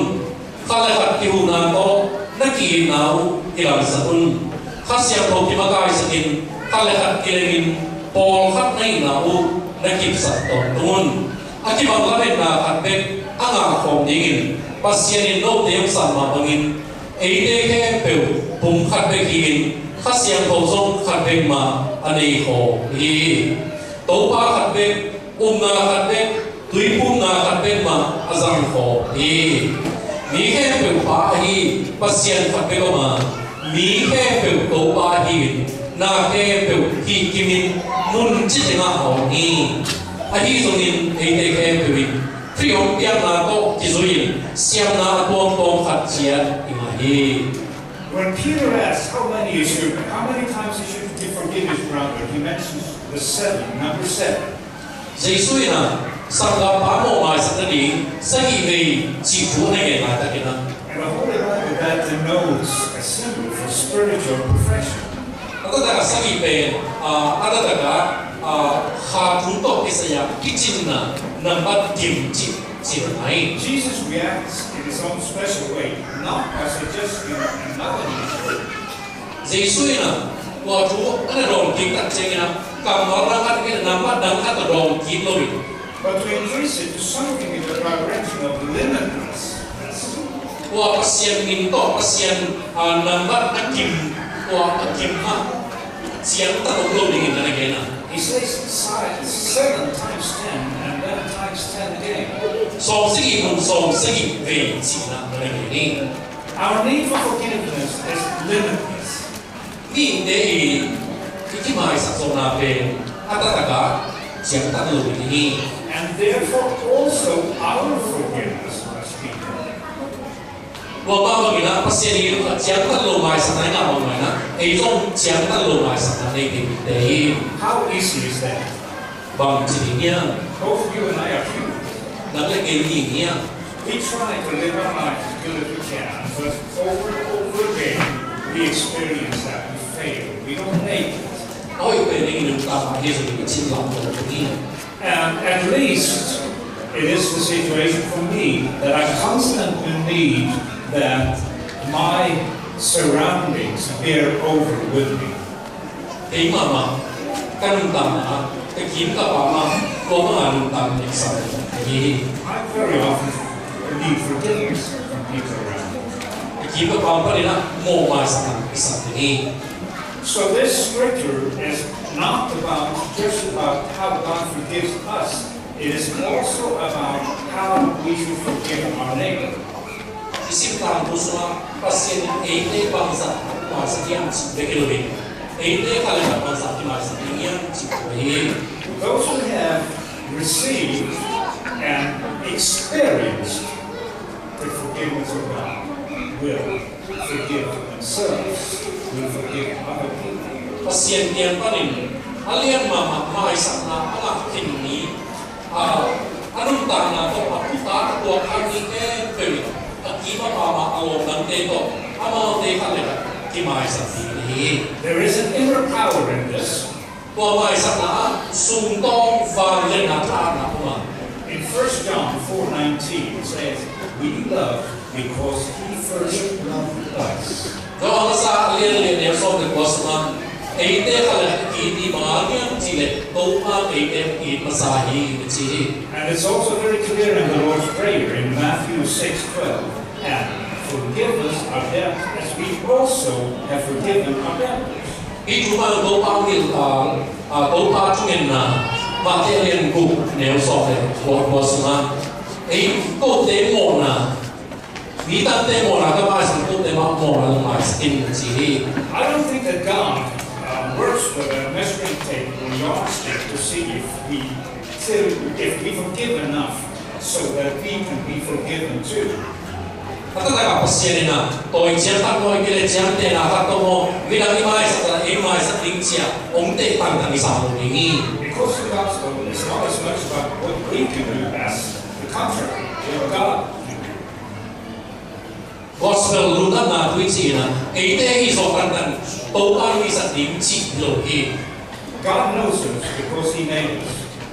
Khat le khat kihuhna tawh na ki-itna uh kilangsak un. Kha Siangtho kimakaisakin, khat le khat kilemin, pawlkhat na hihna uh na kipsak tawntung un. A kibang lametna khat bek a ngahkhawm dingin Pasian in note hong san mah bangin, eite khempeuh pum khat bek hi-in, Kha Siangtho zong khat bek mah a nei khawm hi. Topa khat bek, upna khat bek, tuiphumna khat bek mah a zang khawm hi. Mi khempeuh Pa ahi Pasian khat bek om a, mi khempeuh Topa hi-in, na khempeuh hih kimin mun ci tengah a om hi. Ahi zongin eite khempeuh in Khrih hong piakna tawh kizui-in siamna a tuamtuam khat ciat i ngah hi. When Peter asks how many he should, how many times he should forgive his brother, he mentions the seven, number seven. Jesu in a, sanggampa mawh maisak nading sagih vei cih thu a na gen laitakin a, And the Holy Bible that denotes a symbol for spiritual perfection. A taktak a sagih pen, a, a taktak a, a, kha thu tawh kisai a kicinna nambat gim cih, cih na hi. Jesus reacts in his own special way, not by suggesting another number. Jesu in a, tua thu a na dawn kik tak ciangin a, kammal dang khat, nambat dang khat tawh dawn kik lo in, But to increase it to something in the direction of limitlessness. Tua Pasian min tawh Pasian, a, nambat a kim, tua a kim a ciangtan om lo dingin a na gen a. He says si-, seven times ten and then times ten again. Sawmsagih mun sawmsagih vei cihna a na gen hi. Our need for forgiveness is limitless. Mihingte i, i kimaisak zawhna pen a taktak a ciangtan lo ding hi. And therefore also our forgiveness must be limitless. Tua mah bangin a Pasian i ciangtan lo maisakna i ngah bang mah in a, ei zong ciangtan lo maisakna nei ding te hi. How easy is that? Bang ci ding hiam? Both you and I are human. Nang le kei mi hi a. We try to live our life as good as we can, but over and over again, we experience that we fail. We don't make it. A hoih pen ding nuntakna hi zong i cin lam lo ding hi. And at least it is the situation for me that I constantly need that my surroundings bear over with me. Kei mahmah ka nuntakna ah ka kim ka pam ah tua banga nuntakna i sa hi. I very often need forgiveness from people around me. Ka kim ka pam panin ah mawhmaisakna i sa hi. So this scripture is not about, just about how God forgives us. It is also about how we should forgive our neighbor. I sim tangthu sungah Pasian in eite bangzah maisak hiam cih bek hi lo in, eite khat le khat bangzah kimaisak ding hiam cih bek hi. Those who have received and experienced the forgiveness of God will forgive themselves, will forgive other people. Pasian kiang panin a lian mahmah maisakna a ngah khin mi, a, a nuntakna tawh a puta a tuak kha mi khempeuh in a kim a pam a, a lawm dangte tawh amaute khat le khat kimaisak ding hi. There is an inner power in this. Tua maisakna ah sumtawng vangliatna thahatna om a. In First John four nineteen it says, "We love because he first loved us." Johan masa a lian li a neu sawm le kua sungah, eite khat le khat i ki-it i bang hang hiam cih leh Topa eite i ki-it masa hi, a ci hi. And it's also very clear in the Lord's Prayer in Matthew six twelve, "And forgive us our debt as we also have forgiven our debtors." Hih thu bang Topa hong hilh, a, a, Topa thungetna, Matthai a lian guk neu sawm le kua, kua sungah, ei, kote mawhna, mi dangte mawhna ka maisak, kote mah mawhna hong maisak in, a ci hi. I don't think that God, uh, works with a measuring tape or yardstick to see if we still, if we forgive enough so that we can be forgiven too. A taktak a Pasian in a, tawi ciang khat maw, i kileh ciang tena khat tawh maw, midang i maisak a, i maisak ding ci-a hong teh tangtang i sa lo ding hi. Because the gospel is not as much about what we can do as the contrary, what God can do. Gospel lungdamna thu i cih in a, eite i zawh tangtang Topa i maisak ding cih lo hi. God knows us because he made us.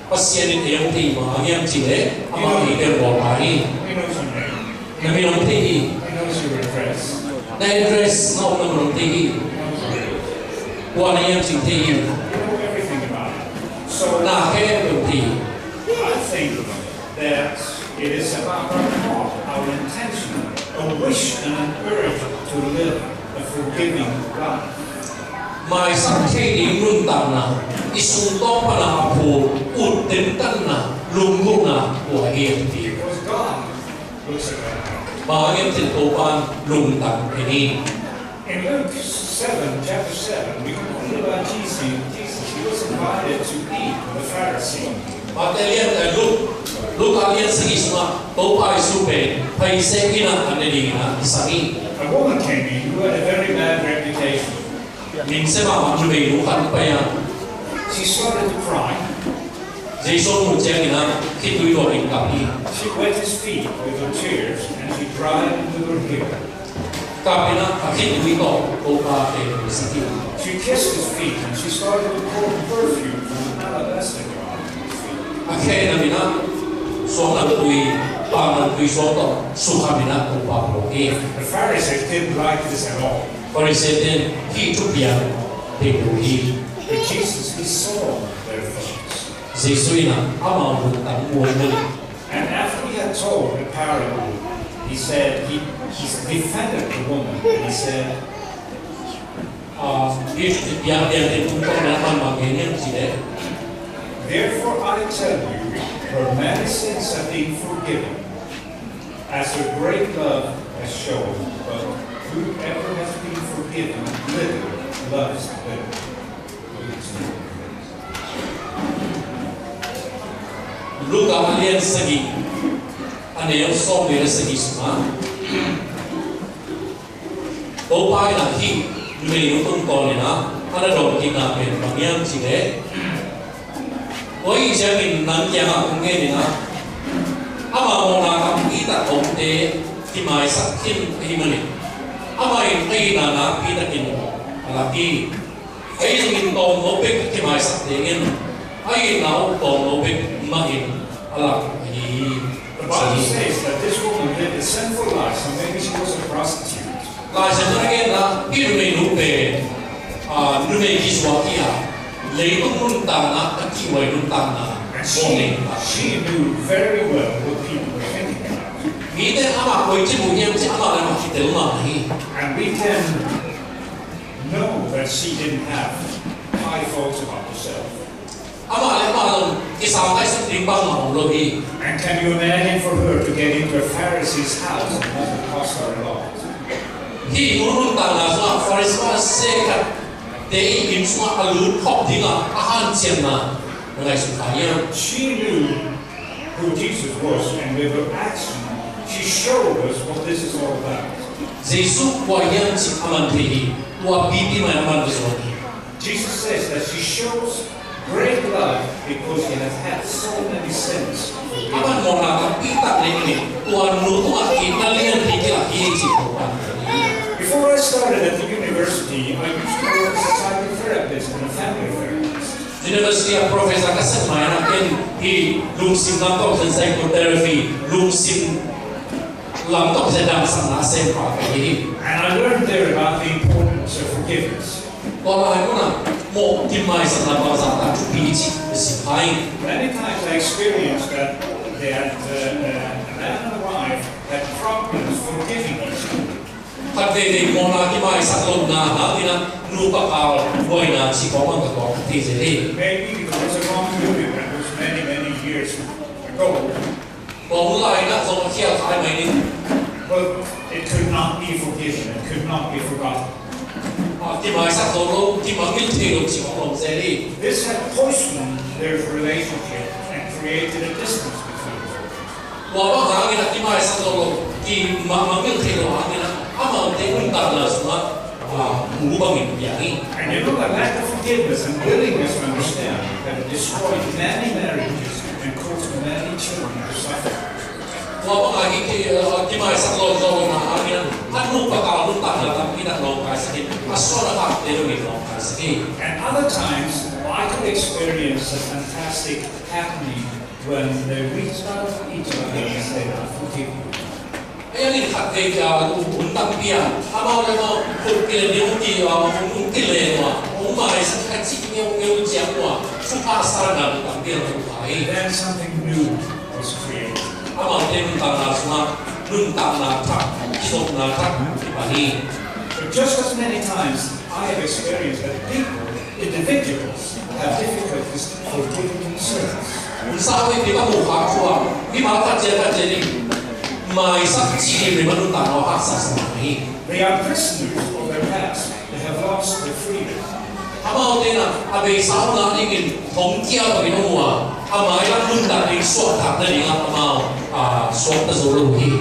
Pasian in ei hong thei hi, bang hang hiam cih leh amah in ei bawl pah hi. He knows your name. Na min hong thei hi. He knows your address. Na address, na omna mun hong thei hi. He knows your age. Kua na hiam cih thei hi. He knows everything about you. So na khempeuh thei hi. I think that it is about our heart, our intention, a wish and an urge to live a forgiving life. Maisak thei ding nuntakna, i sungtawng pana a phul, ut tentanna, lunggulhna, kua hi a ti. Because God looks at that. Bang hang hiam cih leh Topa'n lungtang en hi. In Luke seven, chapter seven, we can read about Jesus. Jesus, he was invited to eat with the Pharisees. Matthai lian, eh, Luke, Luka lian sagih sungah Topa Jesu pen Pharisee inn ah a ne dingin a kisam hi. A woman came in who had a very bad reputation. Min sem mahmah numeinu khat pai a. She started to cry. Jesu a muh ciangin a khitui tuakin kap hi. She wet his feet with her tears and she dried them with her hair. Kap in a, a khitui tawh Topa teng suk hi. She kissed his feet and she started to pour perfume from an alabaster jar on his feet. A khe nam in a, suang lamtui, pang lamtui suang tawh sukham in a Topa phawk hi. The Pharisees didn't like this at all. Pharisee-te in hih thupiang peuh lo hi. But Jesus, he saw their thoughts. Jesu in a amau lungtang muan hi. And after he had told a parable, he said, he, he defended the woman, and he said, ah, hih thupiang lian teng tungtawn in a amah in bang gen hiam cih leh, "Therefore I tell you, her many sins have been forgiven, as her great love has shown, but whoever has been forgiven little loves little." Luka a lian sagih, a neu sawmli le sagih sungah Topa in a hih numeinu tungtawn in a, a na dawng kikna pen bang hiam cih leh, tua ahih ciangin nang kiangah kong gen hi a, ama mawhna tampi tak a omte kimaisak khin ahih manin, amah in a itna nakpi takin a lak hi. Ahi zongin tawmno bek a kimaisak dingin, a itna uh tawmno bek mah in a lak ahi hi. The Bible says that this woman lived a sinful life, so maybe she was a prostitute. Lai Siangtho in a gen a, hih numeinu pen, ah, numei kizuak hi a, leitung nuntakna, a kihhuai nuntakna. And she, she knew very well what people were thinking about her. Mite amah koi ci mu hiam cih amah le amah kitel mahmah hi. And we can know that she didn't have high thoughts about herself. Amah le amah zong kisam ngaihsut ding bangmah om lo hi. And can you imagine for her to get into a Pharisee's house? It must have cost her a lot. Hih tu nuntakna sungah Pharisee khat te inn sungah a lut khop dingah a hanciamna na ngaihsun kha hiam? She knew who Jesus was, and with her action, she showed us what this is all about. Jesu kua hiam cih a man thei hi, tua pipi mah in a man va zuan hi. Jesus says that she shows great love because she has had so many sins. A man mawhna tampi tak nei in, tua nu tungah itna lianpi kilak hi cih ko pan. Before I started at the university, I used to work as a psychotherapist and a family therapist. University ah professor ka sak ma-in ah ken hih lungsim lam tawh kisai psychotherapy, lungsim lam tawh kisai damsakna sempa ka hi hi. And I learned there about the importance of forgiveness. Tua lai munah mawh kimaisakna bangzah ta thupi cih ka sim hi. Many times I experienced that, that, uh, uh, a man and a wife had problems forgiving each other. Khat veivei mawhna kimaisak lohna hangin ah nupa kal buaina cih khawng bang ka tuak thei zel hi. Maybe because of wrongdoing that was many, many years ago. Tua hun lai-in ah zong a khial kha ahih manin. But it could not be forgiven, it could not be forgotten. Ah, kimaisak zo lo, kimangngilh thei lo cih khawng om zel hi. This had poisoned their relationship and created a distance between them. Tua bang hangin ah kimaisak zo lo, kimangngilh thei lo hangin ah amaute nuntakna sungah, ah, mu bangin piang hi. And you know, the lack of forgiveness and willingness to understand have destroyed many marriages and caused many children to suffer. Tua bang hangin ki, ah, kimaisak zo lo na hangin ah a nupa kal nuntakna tampi tak nawngkaisak hi, a suan a khakte zong nawngkaisak hi. And other times, I could experience a fantastic happening when they reach out to each other and say, "I forgive you." Ei a nih khat vei kia hun tampi a amau le amau khut kilen ding uh ti a hong kilen uh a hong maisak a cih ngeungeu ciang uh a thupha sa na hun tampi a hong pai. Then something new was created. Amaute nuntakna sungah nuntakna thak, kizopna thak kipan hi. But just as many times I have experienced that people, individuals, have difficulties forgiving themselves. Hun sa uh hi pi ka mu khak thu a mimal khat ciat khat ciat in maisak cih rim a nuntakna uh haksa sa hi. They are prisoners of their past. They have lost their freedom. Amaute in a beisa uh ngah dingin hong kia bangin hong uh a, a mailam nuntak ding suahtak nading ah amau a suakta zo lo hi.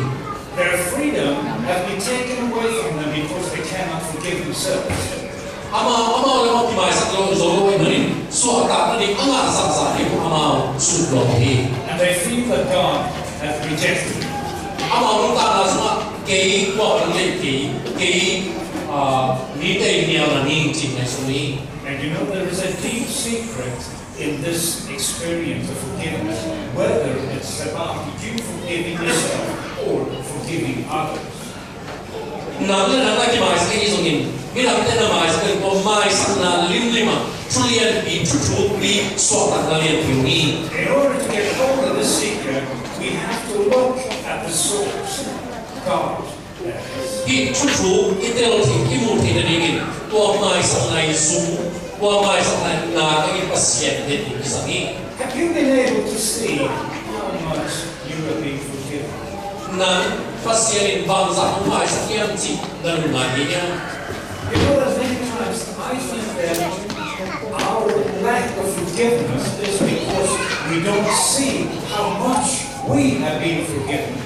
Their freedom has been taken away from them because they cannot forgive themselves. Amau, amau le amau kimaisak lo zo lo ahih manin suahtak nading a ngah zahzah ding uh amau sut lo hi. And they feel that God has rejected them. Amau nuntakna sungah kei kuaman le kei, kei, ah, mite nial na ning cih ngaihsun hi. And you know, there is a deep secret in this experience of forgiveness, whether it's about you forgiving yourself or forgiving others. Nang le nang na kimaisak hi zongin midangte na maisak in tua maisakna limlim ah thu lianpi, thu thukpi, suahtakna lianpi om hi. In order to get hold of this secret, we have to look at the source, God. Hih thu thuk i tel theih, i muh theih nadingin tua maisakna i zum, tua maisakna i ngak dingin Pasian i et ding kisam hi. Have you been able to see how much you have been forgiven? Nang Pasian in bangzah hong maisak hiam cih na lung ngai hi hiam? You know, many times I think that our lack of forgiveness is because we don't see how much we have been forgiven.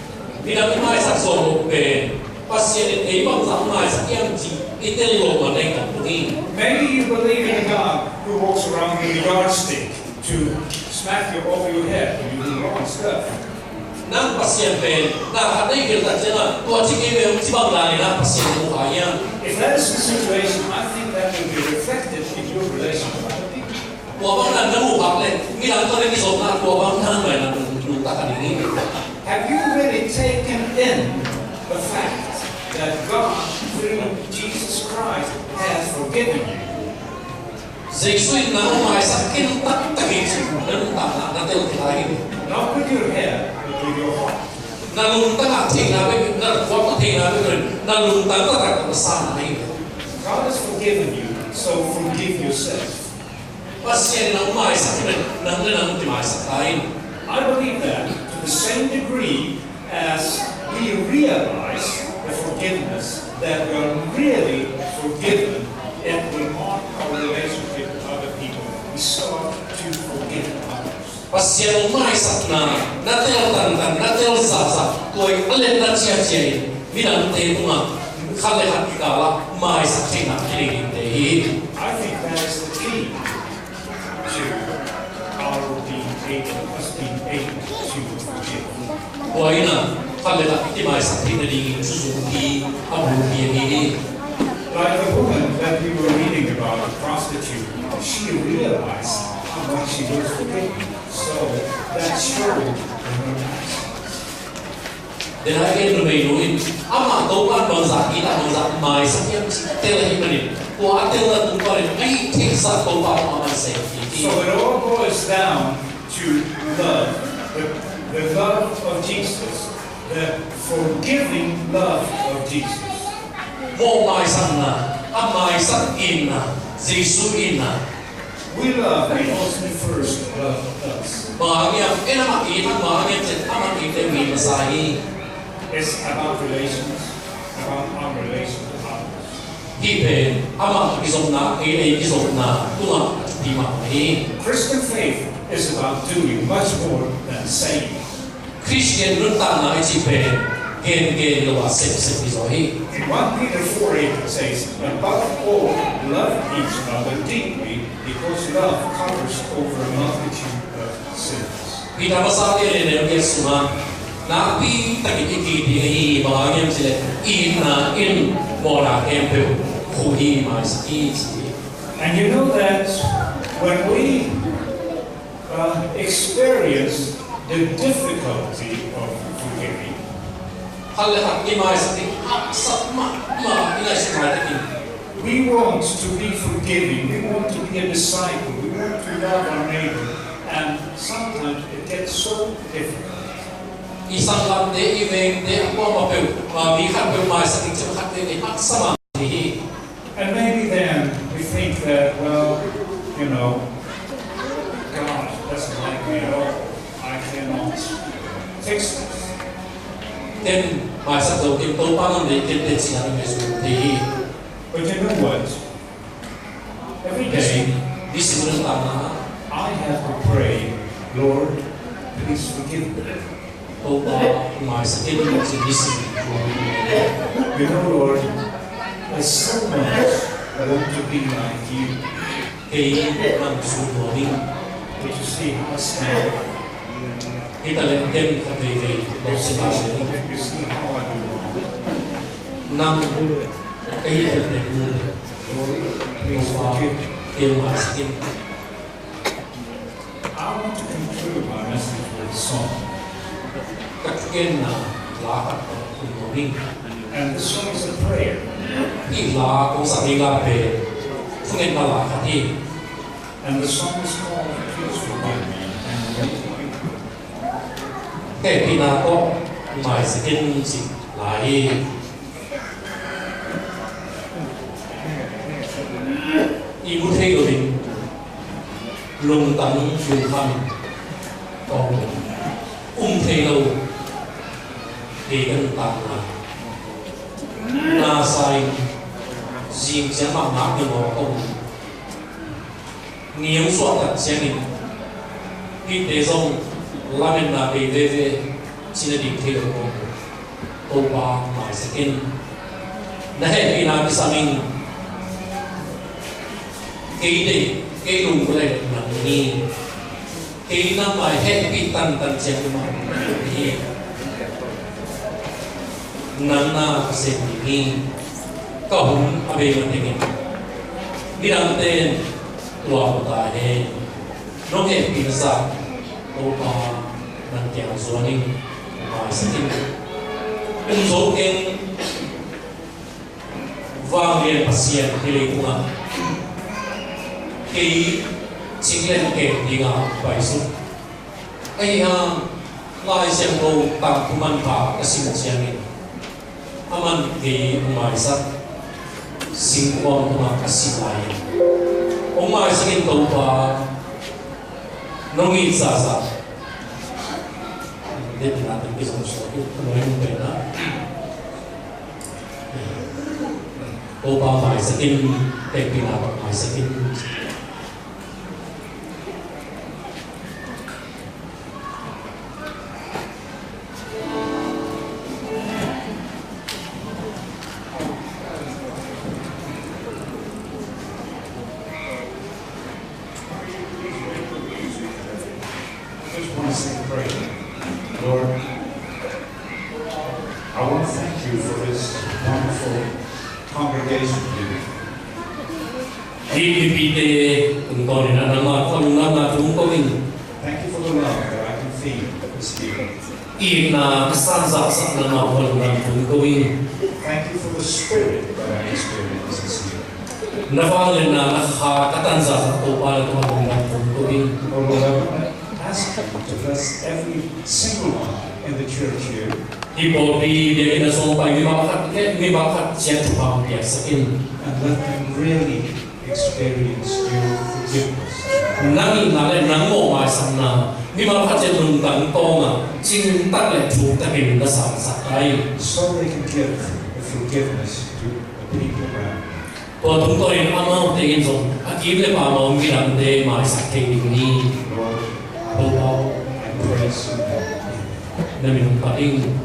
Midang i maisak zawh loh pen Pasian in ei bangzah hong maisak hiam cih i tel loh man ahi kul hi. Maybe you believe in a God who walks around with a yardstick to smack you over your head when you do wrong stuff. Nang Pasian pen na khat na i gil tak ciangin tua ci kei ve hong ci bang lai na Pasian mu kha hiam? If that is the situation, I think that will be reflected in your relation with other people. Tua bang na na mu khak leh midang tawh na kizopna tua bang na nuai na nungta kha ding hi. Have you really taken in the fact that God, through Jesus Christ, has forgiven you? Jesu in nang hong maisak khin taktak hi cih na nuntakna na tel khin lai hi. Not with your head, but with your heart. Na lungtang ah theihna bek, na lungtang ah theihna bek, na lungtang taktak na sa na hi. God has forgiven you, so forgive yourself. Pasian in nang maisak hi, nang le nang kimaisak ta in. I believe that to the same degree as we realize the forgiveness, that we are really forgiven, it will mark our relationship with other people. We start to forgive others. Pasian hong maisakna na tel tantan, na tel zahzah, tua i a letna ciacia in midangte tungah khat le khat kikal ah maisak theihna kidei dingte hi. I think that is the key to our being able, us being able to forgive. Tua in a khat le khat i kimaisak theih nadingin thu zungpi a bulpi ahi hi. Like the woman that we were reading about, the prostitute, she realized how much she was forgiven. So that showed in her actions. Denai gen numeinu in amah Topa in bangzah it a bangzah maisak hiam cih tel ahih manin tua a telna tung panin a hih theihsa Topa tungah a man sem hi. So it all boils down to love, the, the love of Jesus, the forgiving love of Jesus. Mawh maisakna, a maisak itna, Jesu itna. We love because he first loved us. Bang hang hiam, en amah it, bang hang hiam cih leh amah it leh it masa hi. It's about relations, about our relation to others. Hih pen amah kizopna, ei, ei kizopna tungah a thupi mahmah hi. Christian faith is about doing much more than saying. Khristian nuntakna i cih pen gengen lo a sepsep hi zaw hi. In one Peter four eight it says, "Above all, love each other deeply, because love covers over a multitude of sins." Peter masa lian neu giat sungah nakpi takin i kipia hi. Bang hang hiam cih leh itna in mawhna khempeuh khuh hi, maisak hi ci hi. And you know that when we, uh, experience the difficulty of forgiving, khat le khat i maisak ding haksa mahmah i ngaihsut laitakin, we want to be forgiving, we want to be a disciple, we want to love our neighbor, and sometimes it gets so difficult. I sanggamte, i vengte, a kuamah peuh, a mi khat peuh maisak ding cih khat veve haksa mah hi. And maybe then we think that, well, you know, God doesn't like me at all. I cannot fix this. Ken maisak lo ding, Topa nang deih ken teh ci-in i ngaihsut thei hi. But you know what? Every day, this is what I have to pray, Lord, please forgive me. Topa, maisak in, ci-in i sin. You know, Lord, I so much want to be like you. Kei nang sung nuam ing. But you see how I stand. Hi ta leh ken khat veivei lo si mah leh, you see how I do wrong. Nang ka hihtheihna mu leh, Topa, ken maisak in. I want to conclude my message with a song. Ka thugenna la khat tawh kong tung nuam ing. And the song is a prayer. Hih la kong sak ding la pen thungetna la khat hi. And the song is called Please Forgive Me. Hehpihna tawh maisak in cih la hi. I mu thei loin lungtang lungkham tawh um thei lo, kei ka nuntakna na sa-in zing ciang mah ngak ni maw ka um. Ni hong suaktat ciangin hihte zong lametna bei veve, cina ding thei lo ko. Topa maisak in. Na hehpihna kisam ing. Kei deih, kei lungkua leh nang hi. Kei nangmah hehpih tantan ciang mah hi. Nang na ka sem ding hi. Ka hun a bei matengin midangte in tua ko ta hen. Nong hehpihna zah Topa nang kiang zuan ing. Maisak in. Um zo keng. Vanglian Pasian, hi leitungah kei cing le kem dinga paisuk. Ahih hang Lai Siangtho tangthu manpha ka sim ciangin aman kei hong maisak, singkuang tungah ka si lai-in, hong maisak in Topa, nong it zahzah. Depina teng kizong suak hi, nong it pen na. Topa maisak in, hehpihna tawh maisak in. I just want to say a prayer. Lord, I want to thank you for this wonderful congregation here. Hih mipite tungtawnin ah nangmah tungah lungdamna thu ko ing. Thank you for the love that I can feel this evening. Itna ka sanzahsak nangmah tungah lungdam thu ko ing. Thank you for the spirit that I experience this evening. Na vangliatna, na kha ka tanzahsak Topa, na tungah lungdam thu ko ing. Oh Lord, I want to ask you to bless every single one in the church here. Hih pawlpi biakinn ah zong pai mi mah khat, mi mah khat ciat thupha piaksak in. And let them really experience your forgiveness. Nang itna le nang mawhmaisakna mi mah khat ciat lungtang tawngah cingtak le thuktakin na sangsak ta in. So they can give the forgiveness to the people around. Tua tungtawnin amaute in zong a kim le pam a om midangte maisak thei ding ni. Lord, I Topa, I praise you. Na min hong phat ing. Amen.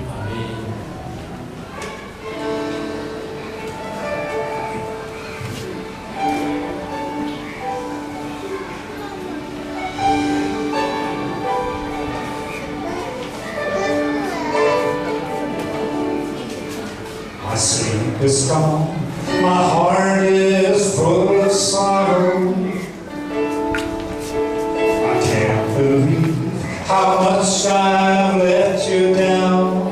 I sing this song, my heart is full of sorrow. I can't believe I've let you down.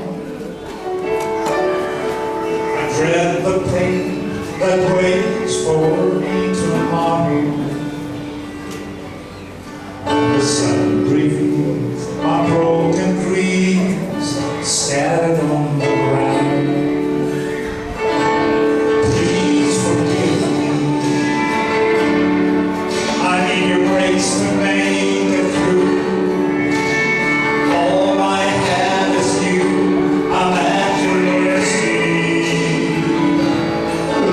I dread the pain that waits for me tomorrow. The sun breathes my broken dreams scattered on the ground. Please forgive me. I need your grace to make it through. All I have is you. I'm at your mercy.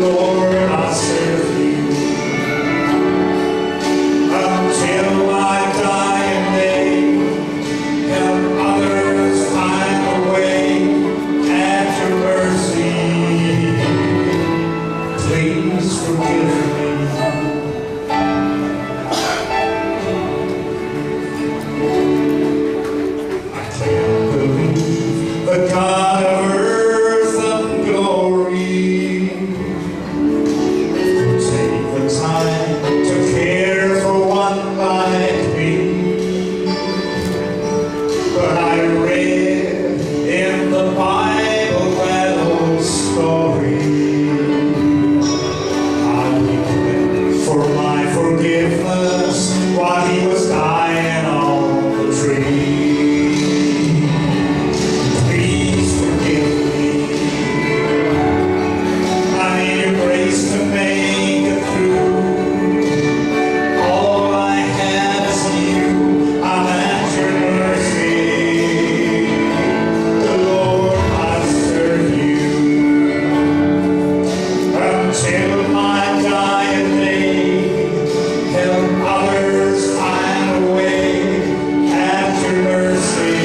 Lord, I serve you until my dying day. Help others find the way at your mercy. Please forgive me. I can't believe the God of earth and glory take the time to care for one like me. But I read in the Bible that old story. How he pled for my forgiveness while he was dying on the tree. Please forgive me. I need your grace to make it through. All I have is you. I'm at your mercy. Lord, I serve you until my dying day. Help others find a way at your mercy.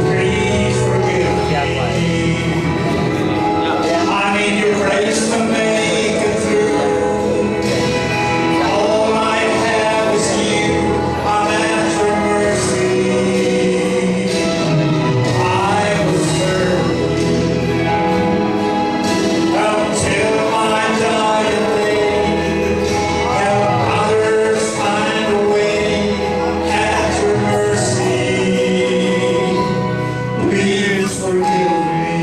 Please forgive me. I need your grace to make it through. All I have is you. I'm at your mercy. I will serve you until my dying day. Help others find a way at your mercy. Please forgive me.